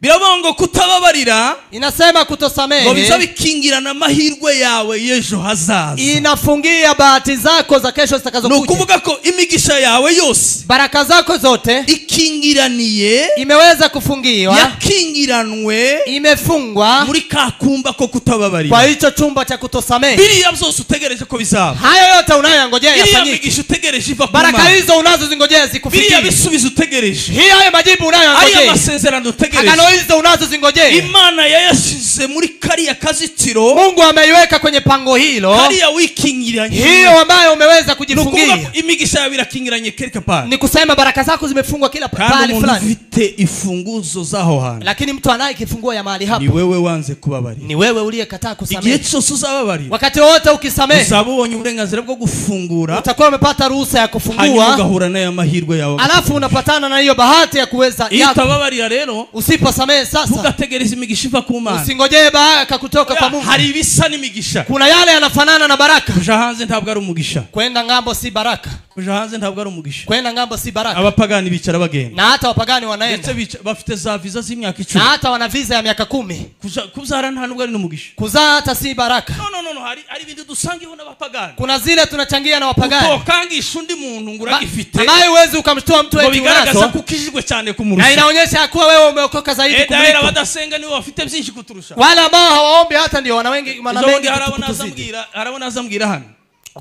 A: Biravuga ngo kutababarira
B: inasema kutosamehe.
A: Ngo biza bikingirana amahirwe yawe y'ejo hazaza.
B: Inafungia bahati zako za kesho zitakazokuja.
A: Nukuvuga ko imigisha yawe yose,
B: baraka zako zote
A: ikingiraniye,
B: imeweza kufungiwa,
A: yakingiranwe,
B: imefungwa
A: muri kakumba ko kutababarira.
B: Kwa hicho chumba cha kutosamehe.
A: Biriya byose utegereje ko bizaba.
B: Hayo yote unayoyangojea yafanyike.
A: Biriya migisha utegereje iva ku Mana.
B: Baraka hizo unazozingojea zikufikie.
A: Biriya bisubizo utegereje.
B: Hiyo hayo majibu unayoyangojea.
A: Ariya masezerano utegereje.
B: Agano hizo unazozingojea.
A: Imana yayashize muri kariya kazitiro.
B: Mungu ameiweka kwenye pango hilo.
A: Kariya wikingiranye.
B: Hiyo ambayo umeweza kujifungia.
A: Imigisha yawe irakingiranye kereka pale.
B: Ni kusema baraka zako zimefungwa kila pahali fulani.
A: Ufite ifunguzo zaho hantu.
B: Lakini mtu anaye kifunguo ya mahali hapo.
A: Ni wewe wanze kubabarira.
B: Ni wewe uliyekataa kusamehe.
A: Igihe cyose uzababarira.
B: Wakati wote ukisamehe.
A: Uzaba ubonye uburenganzira bwo gufungura.
B: Utakuwa umepata ruhusa ya kufungua.
A: Hanyuma ugahura nayo mahirwe yawe.
B: Alafu unapatana na hiyo bahati ya kuweza
A: yako. Utababarira rero.
B: Usiposamehe sasa.
A: Ugategereza imigisha iva ku Mana.
B: Usingojee baraka kutoka kwa Mungu.
A: Hari ibisa n'imigisha.
B: Kuna yale yanafanana na baraka.
A: Kuja hanze ntabwo ari umugisha.
B: Kwenda ngambo si baraka.
A: Kuja hanze ntabwo ari umugisha.
B: Kwenda ngambo si baraka.
A: Abapagani bicara bagenda.
B: Na hata wapagani wanaenda.
A: Ndetse bafite za visa z'imyaka 10.
B: Na hata wana visa ya miaka 10.
A: Kuzara nta nubwo ari n'umugisha.
B: Kuzaa hata si baraka.
A: No hari ibintu dusangiyeho n'abapagani.
B: Kuna zile tunachangia na wapagani.
A: Utokangisha undi muntu ngo uragifite.
B: Ambaye huwezi ukamshtua mtu eti unazo.
A: Bigaragaza ko ukijijwe cyane kumurusha.
B: Na inaonyesha kuwa wewe umeokoka zaidi kumliko.
A: Abadasenga nibo bafite byinshi kuturusha.
B: Wale ambao hawaombi hata ndio wana wengi wana mengi.
A: Harabona azambwira hano.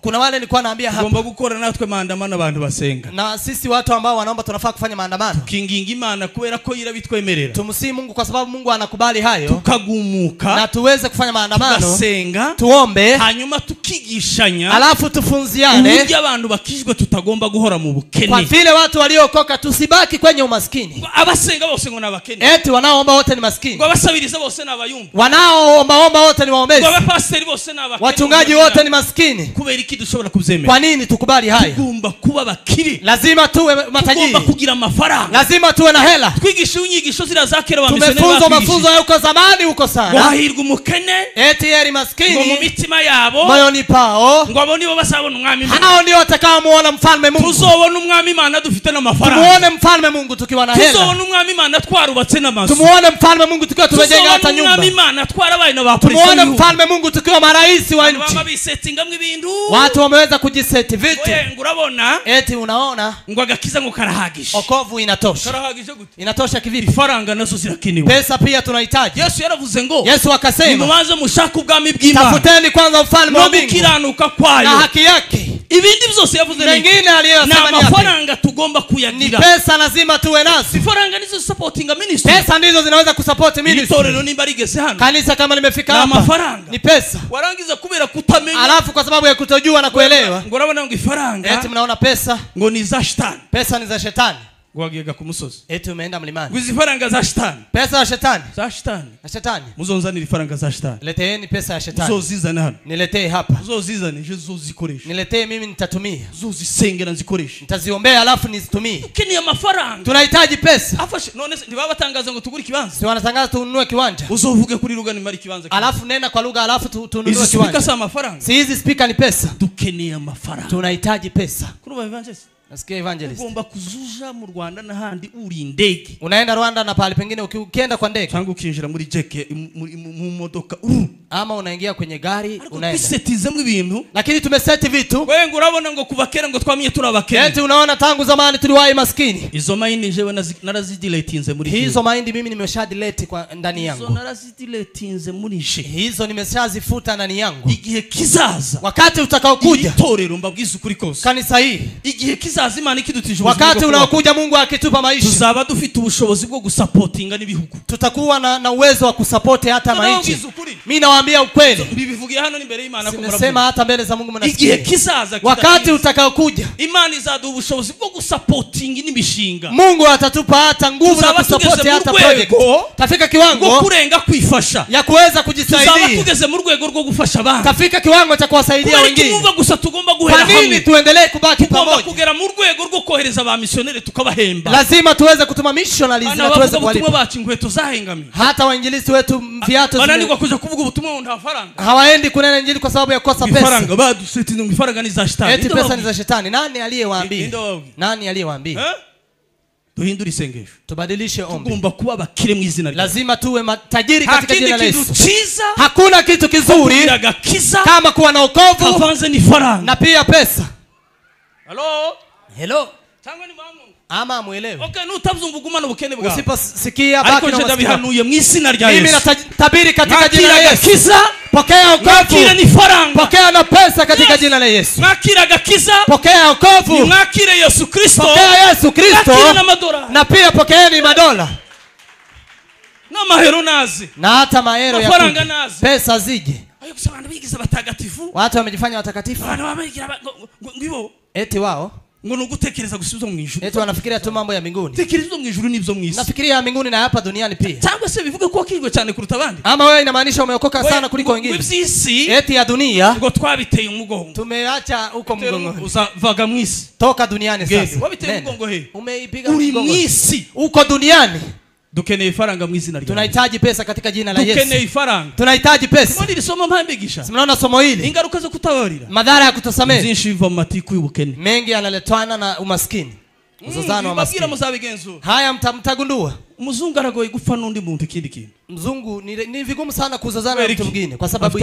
B: Kuna wale nilikuwa naambia hapa.
A: Tugomba gukora natwe maandamano abantu basenga.
B: Na sisi watu ambao wanaomba tunafaa kufanya maandamano.
A: Tukinginga Imana kubera ko irabitwemerera.
B: Tumsihi Mungu kwa sababu Mungu anakubali hayo.
A: Tukagumuka.
B: Na tuweze kufanya maandamano.
A: Tugasenga.
B: Tuombe.
A: Hanyuma tukigishanya.
B: Alafu tufunziane.
A: Uburyo abantu bakijwe tutagomba guhora mu bukene.
B: Kwa vile watu waliokoka tusibaki kwenye umaskini.
A: Abasenga bose ngo nabakene.
B: Eti wanaoomba wote ni maskini.
A: Ngo abasabiriza bose nabayumba.
B: Wanaoomba wote ni waombezi.
A: Ngo abapasiteri bose nabakene.
B: Wachungaji wote ni maskini.
A: Kubera iki dushobora kubyemera?
B: Kwa nini tukubali haya?
A: Tugomba kuba bakiri.
B: Lazima tuwe matajiri.
A: Tugomba kugira amafaranga.
B: Lazima tuwe na hela.
A: Twigisha inyigisho zira za kera ba missionary.
B: Tumefunzwa mafunzo ya huko zamani huko sana.
A: Wahirwa umukene.
B: Eti yeri maskini.
A: Ngo mu mitima yabo.
B: Moyoni pao.
A: Ngo abo nibo bazabona umwami Imana.
B: Hao ndio watakaomuona mfalme Mungu.
A: Tuzobona umwami Imana dufite n'amafaranga.
B: Tumuone mfalme Mungu tukiwa na hela.
A: Tuzobona umwami Imana twarubatse n'amazu.
B: Tumuone mfalme Mungu tukiwa tumejenga hata nyumba.
A: Tuzobona umwami Imana twarabaye na ba president.
B: Tumuone mfalme Mungu tukiwa marais wa nchi.
A: Baba bisetingamwe ibintu.
B: Watu wameweza kujiseti vitu.
A: Oye ngurabona.
B: Eti unaona?
A: Ngo agakiza ngo karahagije.
B: Okovu inatosha.
A: Karahagije gute?
B: Inatosha kivipi?
A: Ifaranga nazo zirakiniwe.
B: Pesa pia tunahitaji.
A: Yesu yaravuze ngo.
B: Yesu akasema.
A: Nimubanze mushaka ubwami bw'Imana.
B: Tafuteni kwanza ufalme wa mbingu.
A: No gukiranuka kwayo.
B: Na haki yake.
A: Ibindi byose yavuze
B: mengine aliyosema
A: ni amafaranga tugomba kuyagira.
B: Ni pesa lazima tuwe nazo.
A: Ifaranga nizo supportinga ministry.
B: Pesa ndizo zinaweza kusupport ministry.
A: Itorero nimba rigeze hano.
B: Kanisa kama limefika hapa.
A: Na amafaranga.
B: Ni pesa.
A: Warangiza kubera kutamenya.
B: Alafu kwa sababu ya kutojua na kuelewa.
A: Ngo urabona ngo ifaranga.
B: Eti mnaona pesa.
A: Ngo ni za shetani.
B: Pesa ni za shetani.
A: Ngo wagiye ku musozi.
B: Eti umeenda mlimani.
A: Ngo izi faranga za shetani.
B: Pesa za shetani.
A: Za shetani.
B: Na shetani.
A: Muzonzanira ifaranga za shetani.
B: Leteeni pesa ya shetani.
A: Muzozizane hano.
B: Niletee hapa.
A: Muzozizane je zozikoresha.
B: Niletee mimi nitatumia.
A: Zozisengera nzikoresha.
B: Nitaziombea alafu nizitumie.
A: Ukeneye amafaranga.
B: Tunahitaji pesa.
A: Afashe none ntibaba batangaza ngo tugure ikibanza.
B: Si wanatangaza tununue kiwanja.
A: Uzovuge kuri lugha ni mari kibanza.
B: Alafu nena kwa lugha alafu tununue kiwanja.
A: Izi speaker si amafaranga.
B: Si hizi speaker ni pesa.
A: Dukeneye amafaranga.
B: Tunahitaji pesa.
A: Kuruba evangelist.
B: Nasikia evangelist.
A: Ugomba kuzuja mu Rwanda n'ahandi uri indege.
B: Unaenda Rwanda na pahali pengine ukienda kwa ndege.
A: Cyangwa ukinjira muri jeke mu modoka.
B: Ama unaingia kwenye gari unaenda.
A: Tusetizemo ibintu.
B: Lakini tumeseti vitu.
A: Wewe ngo urabona ngo kuva kera ngo twamenye turabakene.
B: Eti unaona tangu zamani tuliwahi maskini.
A: Izo maindi jewe narazidiletinze muri.
B: Hizo maindi mimi nimeshadilete kwa ndani yangu.
A: Izo narazidiletinze muri je.
B: Hizo nimeshazifuta ndani yangu.
A: Igihe kizaza.
B: Wakati utakaokuja.
A: Itorero mbabwiza ukuri kose.
B: Kanisa hii.
A: Igihe kizaza Imana ikidutije.
B: Wakati unaokuja Mungu akitupa maisha.
A: Tuzaba dufite ubushobozi bwo gusapotinga n'ibihugu.
B: Tutakuwa na uwezo wa kusapoti hata maisha. Mimi nawaambia ukweli.
A: Mbivugiye hano n'imbere y'Imana ko
B: muravuga. Hata mbele za Mungu mnasikia.
A: Igihe kizaza
B: wakati utakaokuja,
A: Imana izaduha ubushobozi bwo gusapotinga n'imishinga.
B: Mungu atatupa hata nguvu za kusupport hata project. Tafika kiwango
A: kurenga kwifasha
B: ya kuweza kujisaidia.
A: Tuzaba tugeze mu rwego rwo gufasha abandi.
B: Tafika kiwango cha kuwasaidia wengine.
A: Twumva gusa tugomba guhera
B: hamwe. Kwa nini tuendelee kubaki pamoja?
A: Tugomba kugera mu rwego rwo kohereza ba missionary tukabahemba.
B: Lazima tuweze kutuma missionaries na tuweze kuwalipa.
A: Bacu inkweto zahengamye.
B: Hata wainjilisti wetu viatu
A: bananirwa kuja kuvuga ubutumwa nta faranga.
B: Hawaendi kunena injili kwa sababu ya kukosa pesa.
A: Ifaranga baduseti ngo ifaranga ni za shetani.
B: Eti pesa ni za shetani. Nani aliyewaambia? Nani aliyewaambia?
A: Duhindure isengesho.
B: Tubadilishe ombi.
A: Tugomba kuba abakire mu izina rya.
B: Lazima tuwe matajiri katika jina la Yesu.
A: Hakuna
B: Hakuna kitu kizuri kama kuwa na wokovu
A: kavanze ni faranga
B: na pia pesa.
A: Hello?
B: Hello.
A: Cyangwa ni mangu.
B: Ama muelewe.
A: Okay, nutavyumva ugumana ubukene bwawe.
B: Usiposikia baki na
A: ndabihanuye mu izina rya Yesu.
B: Mimi natabiri katika jina la Yesu. Pokea wokovu.
A: Mwakire ni faranga.
B: Pokea na pesa katika jina la Yesu.
A: Mwakire agakiza.
B: Pokea wokovu.
A: Mwakire Yesu Kristo.
B: Pokea Yesu Kristo.
A: Mwakire na madola.
B: Na pia pokeeni madola.
A: Na mahero nazi.
B: Na hata mahero ya
A: faranga nazi.
B: Pesa zije.
A: Ayo gusa abantu bigize batagatifu.
B: Watu wamejifanya watakatifu.
A: Abantu bamegira ngibo.
B: Eti wao
A: ngo nugutekereza gusubiza mu ijuru.
B: Eti wanafikiria tu mambo ya mbinguni.
A: Tekereza mu ijuru n'ibyo mu isi.
B: Nafikiria ya mbinguni na hapa duniani pia.
A: Cyangwa se bivuge ko wakirwe cyane kuruta abandi.
B: Ama wewe inamaanisha umeokoka sana kuliko wengine.
A: Iby'isi
B: eti ya dunia
A: ngo twabiteye umugongo.
B: Tumeacha huko mgongoni.
A: Uzavaga mu isi.
B: Toka duniani sasa.
A: Wabiteye umugongo he.
B: Umeipiga mgongo.
A: Uri mu isi.
B: Uko duniani.
A: Dukeneye ifaranga mu izina rya.
B: Tunahitaji pesa katika jina la Yesu.
A: Dukeneye ifaranga.
B: Tunahitaji pesa.
A: Mbona iri mpambigisha?
B: Mnaona somo hili?
A: Ingaruka zo kutabarira.
B: Madhara ya kutosamehe.
A: Byinshi biva mu matiku y'ubukene.
B: Mengi yanaletwana na umaskini. Mzozano wa maskini.
A: Mbabwira muzabigenzura.
B: Haya mtagundua.
A: Umuzungu aragoye gupfa n'undi muntu ikindi kintu.
B: Mzungu ni vigumu sana kuzozana na mtu mwingine kwa sababu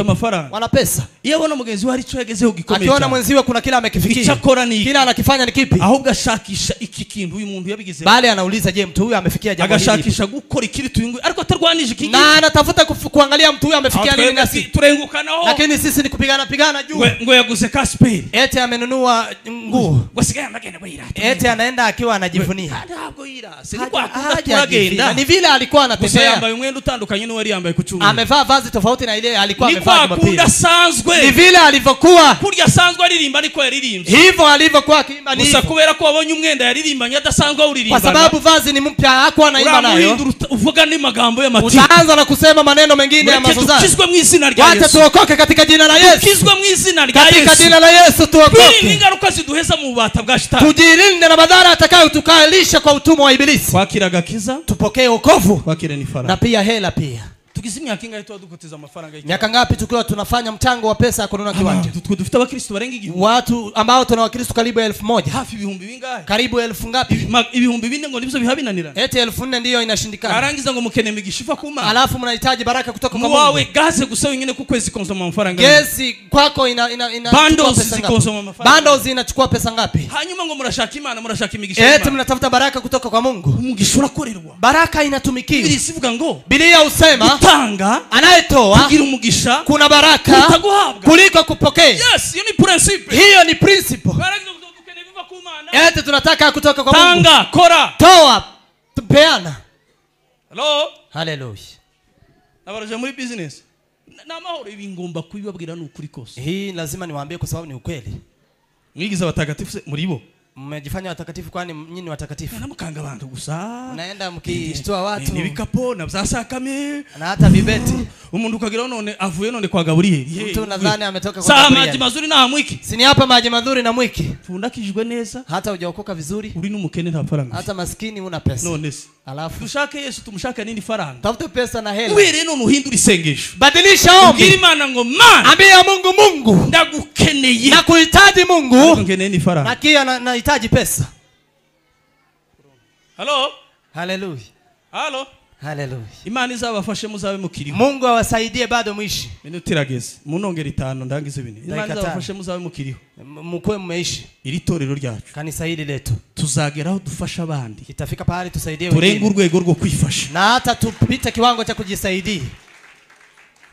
B: wana pesa.
A: Iyo abona mugenzi we hari ico yagezeho gikomeye.
B: Akiona mwenziwe kuna kila amekifikia.
A: Icyakora ni
B: kila anakifanya ni kipi?
A: Ahubwo ashakisha iki kintu uyu muntu yabigezeho.
B: Bali anauliza je, mtu huyu amefikia jambo hili?
A: Agashakisha gukora ikiri tuyungu ariko atarwanije iki.
B: Na anatafuta kuangalia mtu huyu amefikia nini nasi.
A: Turengukanaho.
B: Lakini sisi ni kupigana pigana juu.
A: Ngo yaguze Casper.
B: Eti amenunua nguo.
A: Ngo sigaye amagenda wirata.
B: Eti anaenda akiwa anajivunia.
A: Ntabwo yirase. Ni kwa turagenda.
B: Ni vile alikuwa anatembea.
A: Gusa yambaye umwenda utandukanye n'uwari yambaye ku cyumweru.
B: Amevaa vazi tofauti na ile alikuwa amevaa Jumapili.
A: Ni kwa asanzwe.
B: Ni vile alivyokuwa.
A: Kurya asanzwe aririmba ariko yaririmbye.
B: Hivyo alivyokuwa akiimba ni.
A: Gusa kubera ko wabonye umwenda yaririmbanye adasanzwe awuririmba.
B: Kwa sababu vazi ni mpya hakuwa anaimba nayo.
A: Uvuga ni magambo y'amatiku.
B: Utaanza na kusema maneno mengine ya mazozano.
A: Tukizwe mu izina rya Yesu.
B: Wacha tuokoke katika jina la Yesu.
A: Tukizwe mu izina rya Yesu.
B: Katika jina la Yesu tuokoke.
A: Twirinde ingaruka ziduheza mu bubata bwa shitani.
B: Tujilinde na madhara atakayotukalisha kwa utumwa wa ibilisi.
A: Kwakira agakiza.
B: Tupokee wokovu.
A: Kwakira ni faranga.
B: Na pia hela pia.
A: Tugize imyaka ingahe tuba dukoteza amafaranga y'iki?
B: Miaka ngapi tukiwa tunafanya mchango wa pesa ya kununua kiwanja?
A: Dufite abakristo barenga igihumbi.
B: Watu ambao tuna wakristo karibu 1000.
A: Hafi ibihumbi bingahe?
B: Karibu 1000 ngapi?
A: Ibihumbi 4 ngo nibyo bihabinanirana.
B: Eti 4000 ndiyo inashindikana.
A: Arangiza ngo mukene imigisha iva ku Mana.
B: Alafu mnahitaji baraka kutoka kwa Mungu.
A: Wawe gaze gusa wenyine ku kwezi konsoma amafaranga.
B: Gesi kwako ina
A: bundles zikonsoma amafaranga.
B: Bundles inachukua pesa ngapi?
A: Hanyuma ngo murashaka Imana, murashaka imigisha.
B: Eti mnatafuta baraka kutoka kwa Mungu.
A: Umugisha urakorerwa.
B: Baraka inatumikiwa.
A: Biblia ivuga ngo
B: Biblia usema
A: gutanga
B: anayetoa
A: kugira umugisha
B: kuna baraka kuliko kupokea.
A: Yes, hiyo ni principle.
B: Hiyo ni principle. Eti tunataka kutoka kwa Mungu.
A: Tanga, kora.
B: Toa, peana.
A: Hello?
B: Hallelujah.
A: Nabaroje muri business. Na mahoro ibi ngomba kubibabwira n'ukuri kose.
B: Hii lazima niwaambie kwa sababu ni ukweli.
A: Mwigiza watakatifu muri bo.
B: Mmejifanya watakatifu kwani nyinyi ni watakatifu?
A: Namukanga abantu gusa.
B: Unaenda mkishtua watu.
A: Ni bikapo na byasakame
B: na hata vibeti.
A: Umuntu ukagira none avuye none kwa Gabriel.
B: Mtu nadhani ametoka kwa Gabriel.
A: Saa maji mazuri na mwiki.
B: Si ni hapa maji mazuri na mwiki.
A: Tundakijwe neza.
B: Hata hujaokoka vizuri.
A: Uri n'umukene nta faranga.
B: Hata maskini huna pesa.
A: None se.
B: Alafu
A: dushake Yesu tumushake nini faranga?
B: Tafuta pesa na hela.
A: Uhere none uhindura isengesho.
B: Badilisha ombi.
A: Ubwira Imana ngo Mana.
B: Ambia Mungu Mungu.
A: Ndagukeneye.
B: Nakuhitaji Mungu.
A: Nkeneye ni faranga.
B: Na kia nahitaji pesa.
A: Hello?
B: Hallelujah.
A: Hello?
B: Hallelujah.
A: Imana izabafashe muzabe mukiriho.
B: Mungu awasaidie bado mwishi.
A: Minute irageze. Munongera 5 ndangize bine. Imana izabafashe muzabe mukiriho.
B: Mukwe mmeishi.
A: Iri torero ryacu.
B: Kanisa hili letu.
A: Tuzageraho dufasha abandi.
B: Itafika pahali tusaidie wengine.
A: Turenga urwego rwo kwifasha.
B: Na hata tupite kiwango cha kujisaidia.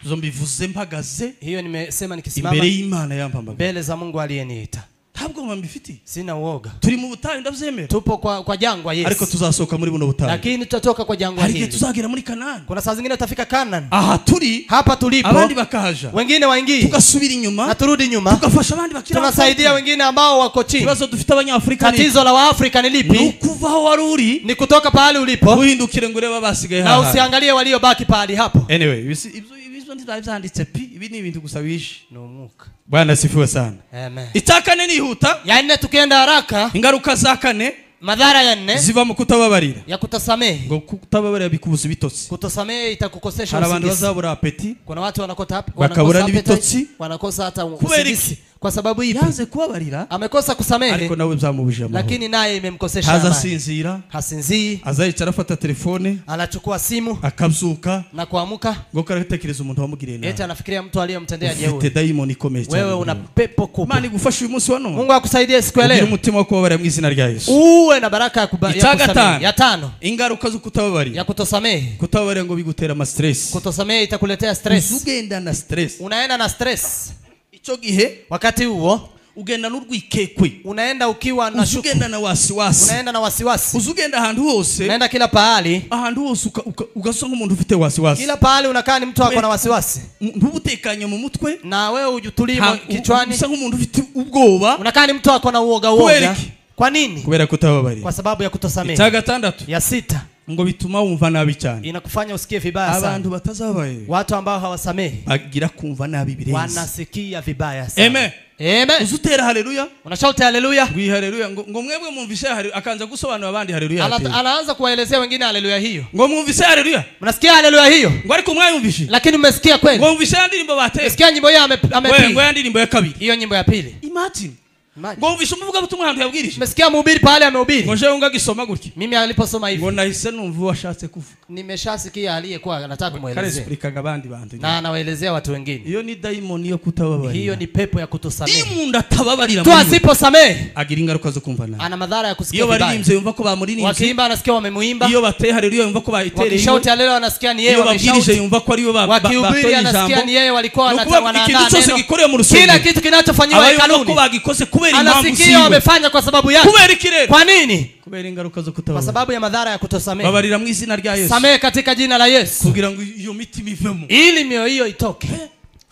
A: Zombivuze mpagaze.
B: Hiyo nimesema nikisimama
A: imbere y'Imana yampamagaye.
B: Mbele za Mungu aliyeniita.
A: Ntabwo mbifitiye.
B: Sina uoga.
A: Turi mu butayu ndavyemera.
B: Tupo kwa jangwa, yes.
A: Ariko tuzasohoka muri buno butayu.
B: Lakini tutatoka kwa jangwa
A: Hari igihe
B: hili.
A: tuzagera muri Kanani.
B: Kuna saa zingine tutafika Canaan.
A: Aha turi,
B: Hapa tulipo
A: abandi bakahaja.
B: wengine waingie
A: Tugasubira inyuma,
B: na turudi nyuma,
A: tugafasha abandi bakira.
B: tunasaidia wengine ambao wako chini.
A: Ikibazo dufite abanyafrika ni
B: Tatizo la Waafrika ni
A: ni
B: lipi?
A: ukuva aho wari uri
B: Ni kutoka pahali ulipo
A: uhindukire ngo urebe abasigaye
B: na
A: hahandi.
B: usiangalie waliobaki pahali hapo.
A: Anyway, ibyo ntibari byanditse pi, ibi ni ibintu gusa bishe.
B: Ni umwuka.
A: Bwana asifiwe sana.
B: Amen.
A: Icya kane nihuta,
B: Ya nne, tukienda haraka,
A: ingaruka za kane
B: madhara ya nne
A: ziva mu kutababarira.
B: ya kutosamehe.
A: Ngo kutababarira bikubuza ibitotsi.
B: Kutosamehe itakukosesha
A: Hari abantu
B: usingizi.
A: bazabura apeti,
B: Kuna watu wanakosa
A: bakabura
B: wanakosa
A: n'ibitotsi.
B: appetite, wanakosa hata
A: Kubera
B: usingizi.
A: iki?
B: Kwa sababu ipi?
A: Yanze kubabarira,
B: Amekosa kusamehe,
A: ariko nawe byamubujije amahoro.
B: lakini naye imemkosesha amani.
A: Ntazasinzira,
B: Hasinzii,
A: azayicara afata telefone,
B: anachukua simu
A: akabyuka
B: na kuamka,
A: ngo karatekereza umuntu wamugiriye
B: eti
A: nabi.
B: anafikiria mtu aliyemtendea
A: Ufite
B: jeuri.
A: dayimoni ikomeye cyane.
B: Wewe una pepo kubwa.
A: Imana igufashe uyu munsi wa none.
B: Mungu akusaidie siku ya
A: Ugire
B: leo,
A: umutima wo kubabarira mu izina rya Yesu.
B: uwe na baraka ya
A: Icya
B: kusamehe.
A: gatanu.
B: Ya tano,
A: Ingaruka zo kutababarira.
B: ya kutosamehe.
A: Kutababarira ngo bigutera ama stress.
B: Kutosamehe itakuletea stress.
A: Ugenda na stress.
B: Unaenda na stress.
A: Icyo gihe
B: Wakati huo
A: ugenda n'urwikekwe.
B: unaenda ukiwa na shuku,
A: Ugenda na wasiwasi.
B: unaenda na wasiwasi,
A: Uzugenda ahantu hose,
B: unaenda kila pahali,
A: ahantu hose ugasa nk'umuntu ufite wasiwasi.
B: kila pahali unakaa ni mtu ako na wasiwasi,
A: Ntubutekanye mu mutwe,
B: na wewe hujitulii kichwani,
A: usa nk'umuntu ufite ubwoba.
B: unakaa ni mtu ako na uoga
A: Kubera
B: uoga.
A: iki?
B: Kwa nini?
A: Kubera kutababarira.
B: Kwa sababu ya kutosamehe.
A: Icya gatandatu
B: Ya sita,
A: ngo bituma wumva nabi cyane.
B: inakufanya usikie vibaya
A: Abantu
B: sana.
A: batazabaye
B: Watu ambao hawasamehi
A: bagira kumva nabi birenze.
B: wanasikia vibaya sana.
A: Amen.
B: Amen.
A: Uzutera haleluya,
B: Unashauti haleluya.
A: ngwi haleluya, ngo mwebwe mwumvise haleluya, akaanza gusobanura abandi haleluya.
B: Anaanza kuwaelezea wengine haleluya hiyo.
A: Ngo mwumvise haleluya,
B: Mnasikia haleluya hiyo?
A: ngo ariko mwayumvise.
B: Lakini mmesikia kweli?
A: Ngo mwumvise ya ndirimbo bateye.
B: Sikia nyimbo hiyo
A: We ngo
B: amepiga.
A: ya ndirimbo ya kabiri.
B: Hiyo nyimbo ya pili.
A: Imagine.
B: Imagine.
A: Ngo mwumvise umuvugabutumwa ahantu yabwirije.
B: Mmesikia mhubiri pale amehubiri.
A: Ngo jewe ngagisoma gutya.
B: Mimi aliposoma hivi
A: Ngo nahise numva washatse kuvuga.
B: nimeshasikia aliyekuwa anataka kumuelezea.
A: Karesplikaga abandi bantu.
B: Na anawaelezea watu wengine.
A: Iyo ni daimoni yo kutababarira.
B: Hiyo ni pepo ya
A: Iyo
B: kutosamehe.
A: umuntu atababarira
B: Mtu
A: muri we,
B: asiposamehe
A: agira ingaruka zo kumva nabi.
B: ana madhara ya kusikia
A: Iyo
B: vibaya.
A: baririmbye yumva ko bamuririmbye.
B: Wakiimba anasikia wamemuimba.
A: Iyo bateye haleluya yumva ko bayitereye.
B: Wakishauti haleluya anasikia ni yeye
A: Iyo babwirije
B: wameshauti.
A: yumva ko ariwe
B: Wakihubiri
A: batoye
B: anasikia
A: ijambo.
B: ni yeye walikuwa
A: Ni ukuvuga ikintu
B: wanaandaa
A: cyose
B: neno.
A: gikorewe mu rusengero.
B: Kila kitu kinachofanyiwa
A: Aba yumva ko
B: hekaluni
A: bagikoze kubera impamvu
B: anasikia
A: ziwe.
B: wamefanya kwa sababu yake.
A: Kubera iki rero?
B: Kwa nini?
A: Kubera ingaruka zo
B: Kwa
A: kutababarira.
B: sababu ya madhara ya kutosamehe.
A: Babarira mu izina rya Yesu.
B: Samehe katika jina la Yesu
A: Kugira ngo iyo mitima ivemo.
B: ili mioyo hiyo itoke.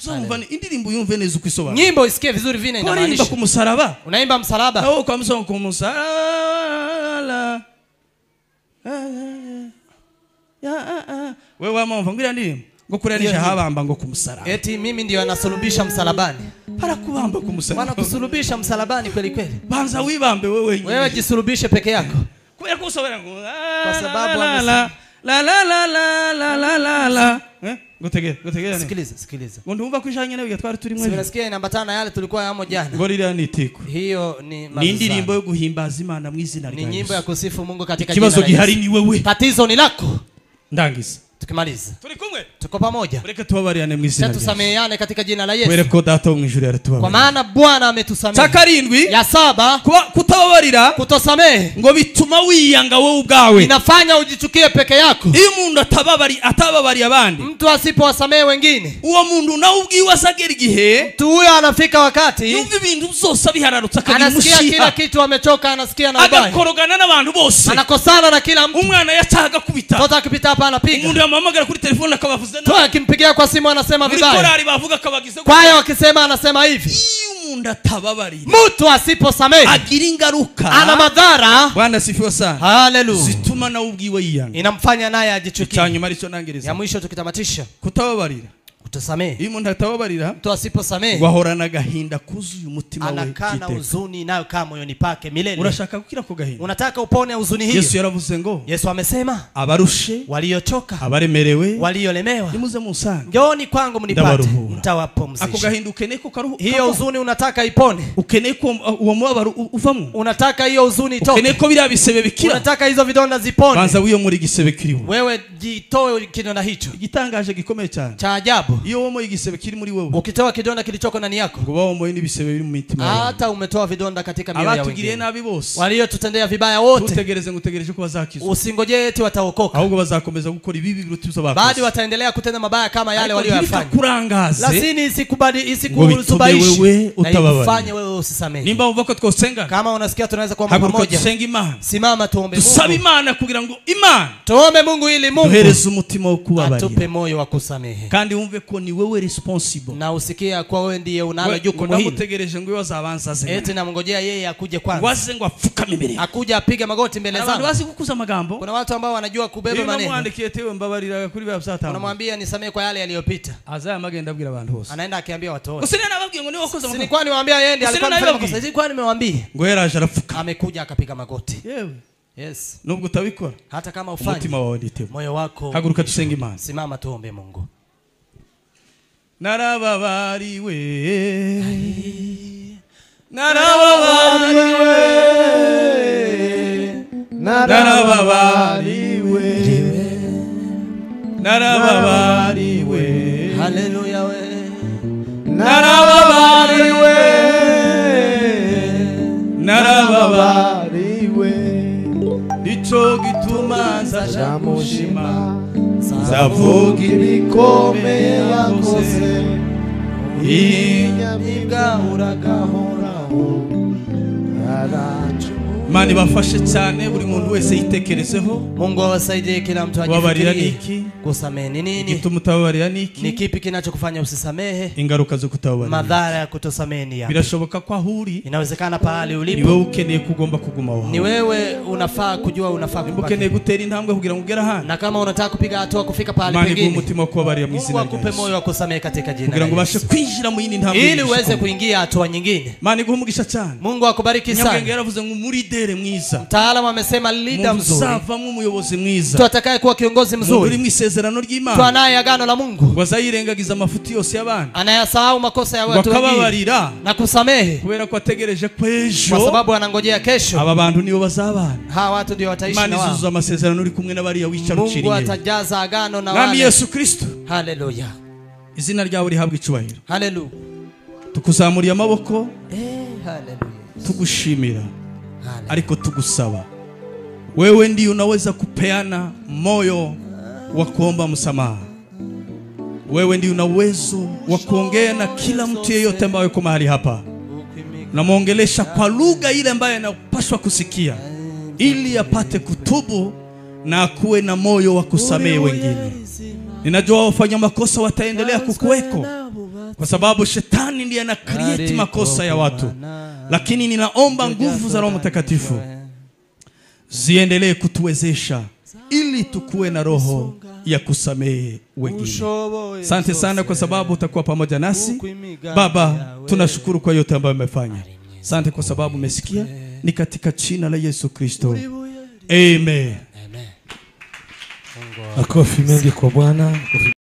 A: Uzumva indirimbo yumve neza uko isobanura.
B: Nyimbo isikie vizuri vile
A: Ko aririmba
B: inamaanisha.
A: ku musaraba.
B: Unaimba msalaba.
A: Nawe ukamusonga ku musaraba. Wewe wamumva ngo iriya ndirimbo ngo kuriya nije habamba ngo ku musaraba.
B: Eti mimi ndio anasulubisha msalabani.
A: Harakubamba ku musaraba.
B: Wanakusulubisha msalabani kweli kweli.
A: Banza wibambe wewe wenyine.
B: Wewe jisulubishe peke yako.
A: Kubera ko usobera ngo
B: Kwa sababu
A: la la la la la la la la la. Ngo tegere, ngo tegere.
B: Sikiliza, sikiliza.
A: Ngo ndumva ko ijanye nawe twari turimo.
B: Si unasikia inaambatana na yale tulikuwa yamo jana.
A: Ngo ririya ni itiko.
B: Hiyo ni
A: Ni indirimbo yo guhimbaza Imana mu izina
B: Ni
A: rya
B: nyimbo ya
A: Yesu.
B: kusifu Mungu katika jina
A: Ikibazo
B: la
A: gihari
B: Yesu.
A: ni wewe.
B: Tatizo ni lako.
A: Ndangiza.
B: Tukimaliza.
A: Turi kumwe.
B: Tuko pamoja.
A: Reka tubabariyane mu izina rya Yesu.
B: Tusameheane katika jina la Yesu.
A: Kubera ko data wo mu ijuru
B: Kwa
A: yaratubabarira.
B: maana Bwana ametusamehe.
A: Cya karindwi,
B: Ya saba,
A: kutababarira
B: kutosamehe
A: ngo bituma wiyanga wowe ubwawe.
B: inafanya ujichukie peke yako.
A: Iyo umuntu atababariye abandi,
B: Mtu asipowasamehe wengine,
A: uwo muntu nawe ubwiwe azagera igihe
B: mtu huyo anafika wakati
A: yumva ibintu byose abihararutse akagira
B: anasikia kila
A: umushiha,
B: kitu amechoka, anasikia na ubaya,
A: agakorogana n'abantu bose.
B: anakosana na kila mtu.
A: Umwana yacaha agakubita,
B: Mtoto akipita hapa anapiga,
A: umuntu yamuhamagara kuri telefone akabavuza
B: mtu
A: nabi,
B: akimpigia kwa simu anasema
A: muri
B: vibaya,
A: korari bavuga akabagize.
B: kwaya wakisema anasema hivi.
A: Iyo umuntu atababarira
B: Mtu asiposamehe
A: agira ingaruka
B: ana madhara.
A: Bwana asifiwe sana.
B: Haleluya.
A: Zituma nawe ubwiwe yiyanga.
B: Inamfanya naye ajichukie.
A: Icyanyuma aricyo nangiriza,
B: Ya mwisho tukitamatisha,
A: kutababarira.
B: kutosamehe.
A: Iyo umuntu atababarira
B: Mtu asiposamehe
A: ngo ahorana agahinda kuzuye umutima we
B: anakaa na
A: kiteka.
B: huzuni inayokaa moyoni pake milele.
A: Urashaka gukira ako gahinda?
B: Unataka upone huzuni hiyo?
A: Yesu yaravuze ngo
B: Yesu amesema
A: abarushe,
B: waliochoka,
A: abaremerewe,
B: waliolemewa,
A: nimuze munsange,
B: njooni kwangu mnipate,
A: Ndabaruhura. Ako
B: nitawapumzisha.
A: gahinda ukeneye ko karuhu,
B: Hiyo huzuni unataka ipone,
A: ukeneye ko uwo mubabaro uvamo,
B: unataka hiyo huzuni
A: ukeneye
B: itoke,
A: ko biriya bisebe bikira.
B: unataka hizo vidonda zipone,
A: Banza wiyo muri igisebe kiriho.
B: wewe jitoe kidonda hicho.
A: Igitangaje gikomeye cyane,
B: Cha ajabu, yako.
A: Iyo womoye igisebe kiri muri wewe,
B: ukitoa kidonda kilichoko ndani yako,
A: ngo womoye n'ibisebe biri mu mitima yawe.
B: Hata umetoa vidonda katika mioyo ya
A: Abatugiriye
B: wengine.
A: nabi bose,
B: waliotutendea vibaya wote,
A: tutegereze ngo utegereje ko bazakizwa.
B: Usingojee eti wataokoka.
A: Ahubwo bazakomeza gukora ibibi biruta ibyo bakoze.
B: Bado wataendelea kutenda mabaya kama yale
A: Ariko
B: walioyafanya.
A: ntibikakurangaze,
B: Lakini
A: ngo bitume
B: isikuzubaishe
A: wewe
B: na
A: utababarira.
B: ikufanye wewe usisamehe.
A: Nimba wumva ko twosenga,
B: Kama unasikia tunaweza kuomba
A: haguruka
B: pamoja,
A: dusenge Imana.
B: simama tuombe
A: Dusabe
B: Mungu.
A: Imana kugira ngo Imana
B: Tuombe Mungu ili Mungu
A: duhereze umutima wo kubabarira.
B: atupe moyo wa kusamehe.
A: Kandi wumve ko ni wewe responsible.
B: Na usikie kwa wewe ndiye unalo
A: Ngo
B: jukumu hili.
A: ndamutegereje ngo iwe azabanza aze.
B: Eti namngojea yeye akuje
A: Ngo
B: kwanza.
A: aze ngo apfukame imbere yanjye.
B: Akuja apige magoti mbele
A: Abantu
B: zangu.
A: bazi gukuza amagambo.
B: Kuna watu ambao wanajua kubeba
A: Iyo
B: maneno.
A: namwandikiye tewe mbabarira kuri biba byatanga.
B: Unamwambia nisamehe kwa yale yaliyopita.
A: Azaya amagenda abwira abantu bose.
B: Anaenda akiambia watu wote.
A: Gusa nababwiye ngo niwe wakoze
B: Si
A: amakosa.
B: nilikuwa niwaambia yeye ndiye alikuwa
A: Sina
B: amefanya
A: nabibabwiye.
B: makosa. Nilikuwa nimewambia.
A: Ngo yaraje arapfuka.
B: Amekuja akapiga magoti.
A: Yewe.
B: Yes.
A: Nubwo utabikora,
B: Hata kama ufanye,
A: umutima wawe nditewe.
B: moyo wako.
A: Haguruka dusenge Imana.
B: Simama tuombe Mungu.
A: Narababariwe. Narababariwe. Narababariwe. Narababariwe.
B: Haleluya we.
A: Narababariwe. Narababariwe. Nico gituma nzaja mushima, nzavuga
C: ibikomeye yakoze,
B: Inyamibwa uragahoraho.
A: Imana ibafashe cyane, buri muntu wese yitekerezeho.
B: Mungu awasaidie kila mtu
A: Kubabarira
B: ajifikirie.
A: niki?
B: Kusamehe ni nini?
A: Igituma utababarira
B: Ni
A: niki?
B: kipi kinachokufanya usisamehe?
A: Ingaruka zo kutababarira.
B: Madhara ya kutosamehe ni yapi?
A: Birashoboka ko aho uri
B: Inawezekana pahali
A: ni
B: ulipo
A: wowe ukeneye kugomba kuguma aho.
B: ni wewe unafaa kujua unafaa
A: Nimba
B: kubaki.
A: ukeneye gutera intambwe kugira ngo ugere ahandi,
B: Na kama unataka kupiga hatua kufika pahali
A: Imana iguhe
B: pengine,
A: umutima wo kubabarira mu
B: Mungu
A: izina rya
B: akupe
A: Yesu,
B: moyo wa kusamehe katika jina
A: kugira
B: la
A: ngo ubashe
B: Yesu,
A: kwinjira mu yindi ntambwe
B: ili
A: y'imigisha
B: uweze
A: ikomeye.
B: kuingia hatua nyingine.
A: Imana iguhe umugisha cyane.
B: Mungu akubariki
A: Nyabwenge
B: sana.
A: yaravuze ngo umuridere mwiza,
B: Mtaalamu amesema leader
A: umuntu
B: mzuri,
A: uzavamo umuyobozi mwiza,
B: mtu atakaye kuwa kiongozi
A: umuntu uri
B: mzuri,
A: mu isezerano
B: mtu
A: ry'Imana,
B: anaye agano la Mungu,
A: ngo azayirengagiza amafuti yose y'abandi,
B: anayasahau makosa ya
A: ngo
B: watu wengine
A: akababarira
B: na kusamehe,
A: kubera ko ategereje ko
B: kwa
A: ejo
B: sababu anangojea kesho
A: aba bantu nibo bazabana.
B: hawa watu ndio wataishi
A: Imana
B: na wao.
A: izuzuza amasezerano uri kumwe n'abariya wicara
B: Mungu
A: uciriye.
B: atajaza agano na
A: Mwami
B: wale.
A: Yesu Kristo,
B: Haleluya,
A: izina ryawe rihabwe icyubahiro.
B: haleluya,
A: Tukuzamuriye amaboko
B: haleluya,
A: tugushimira,
B: haleluya.
A: ariko tugusaba wewe ndiye unaweza kupeana moyo wa kuomba msamaha. Wewe ndiye una uwezo wa kuongea na kila mtu yeyote ambaye yuko mahali hapa, unamwongelesha kwa lugha ile ambayo anapaswa kusikia, ili apate kutubu na akuwe na moyo wa kusamehe wengine. Ninajua wafanya makosa wataendelea kukuweko, kwa sababu shetani ndiye ana create makosa ya watu, lakini ninaomba nguvu za Roho Mtakatifu ziendelee kutuwezesha ili tukuwe na roho ya kusamehe wengine. Asante sana kwa sababu utakuwa pamoja nasi Baba. Tunashukuru kwa yote ambayo umefanya. Asante kwa sababu umesikia. Ni katika jina la Yesu Kristo, amen.
B: Amen.
D: Makofi mengi kwa Bwana.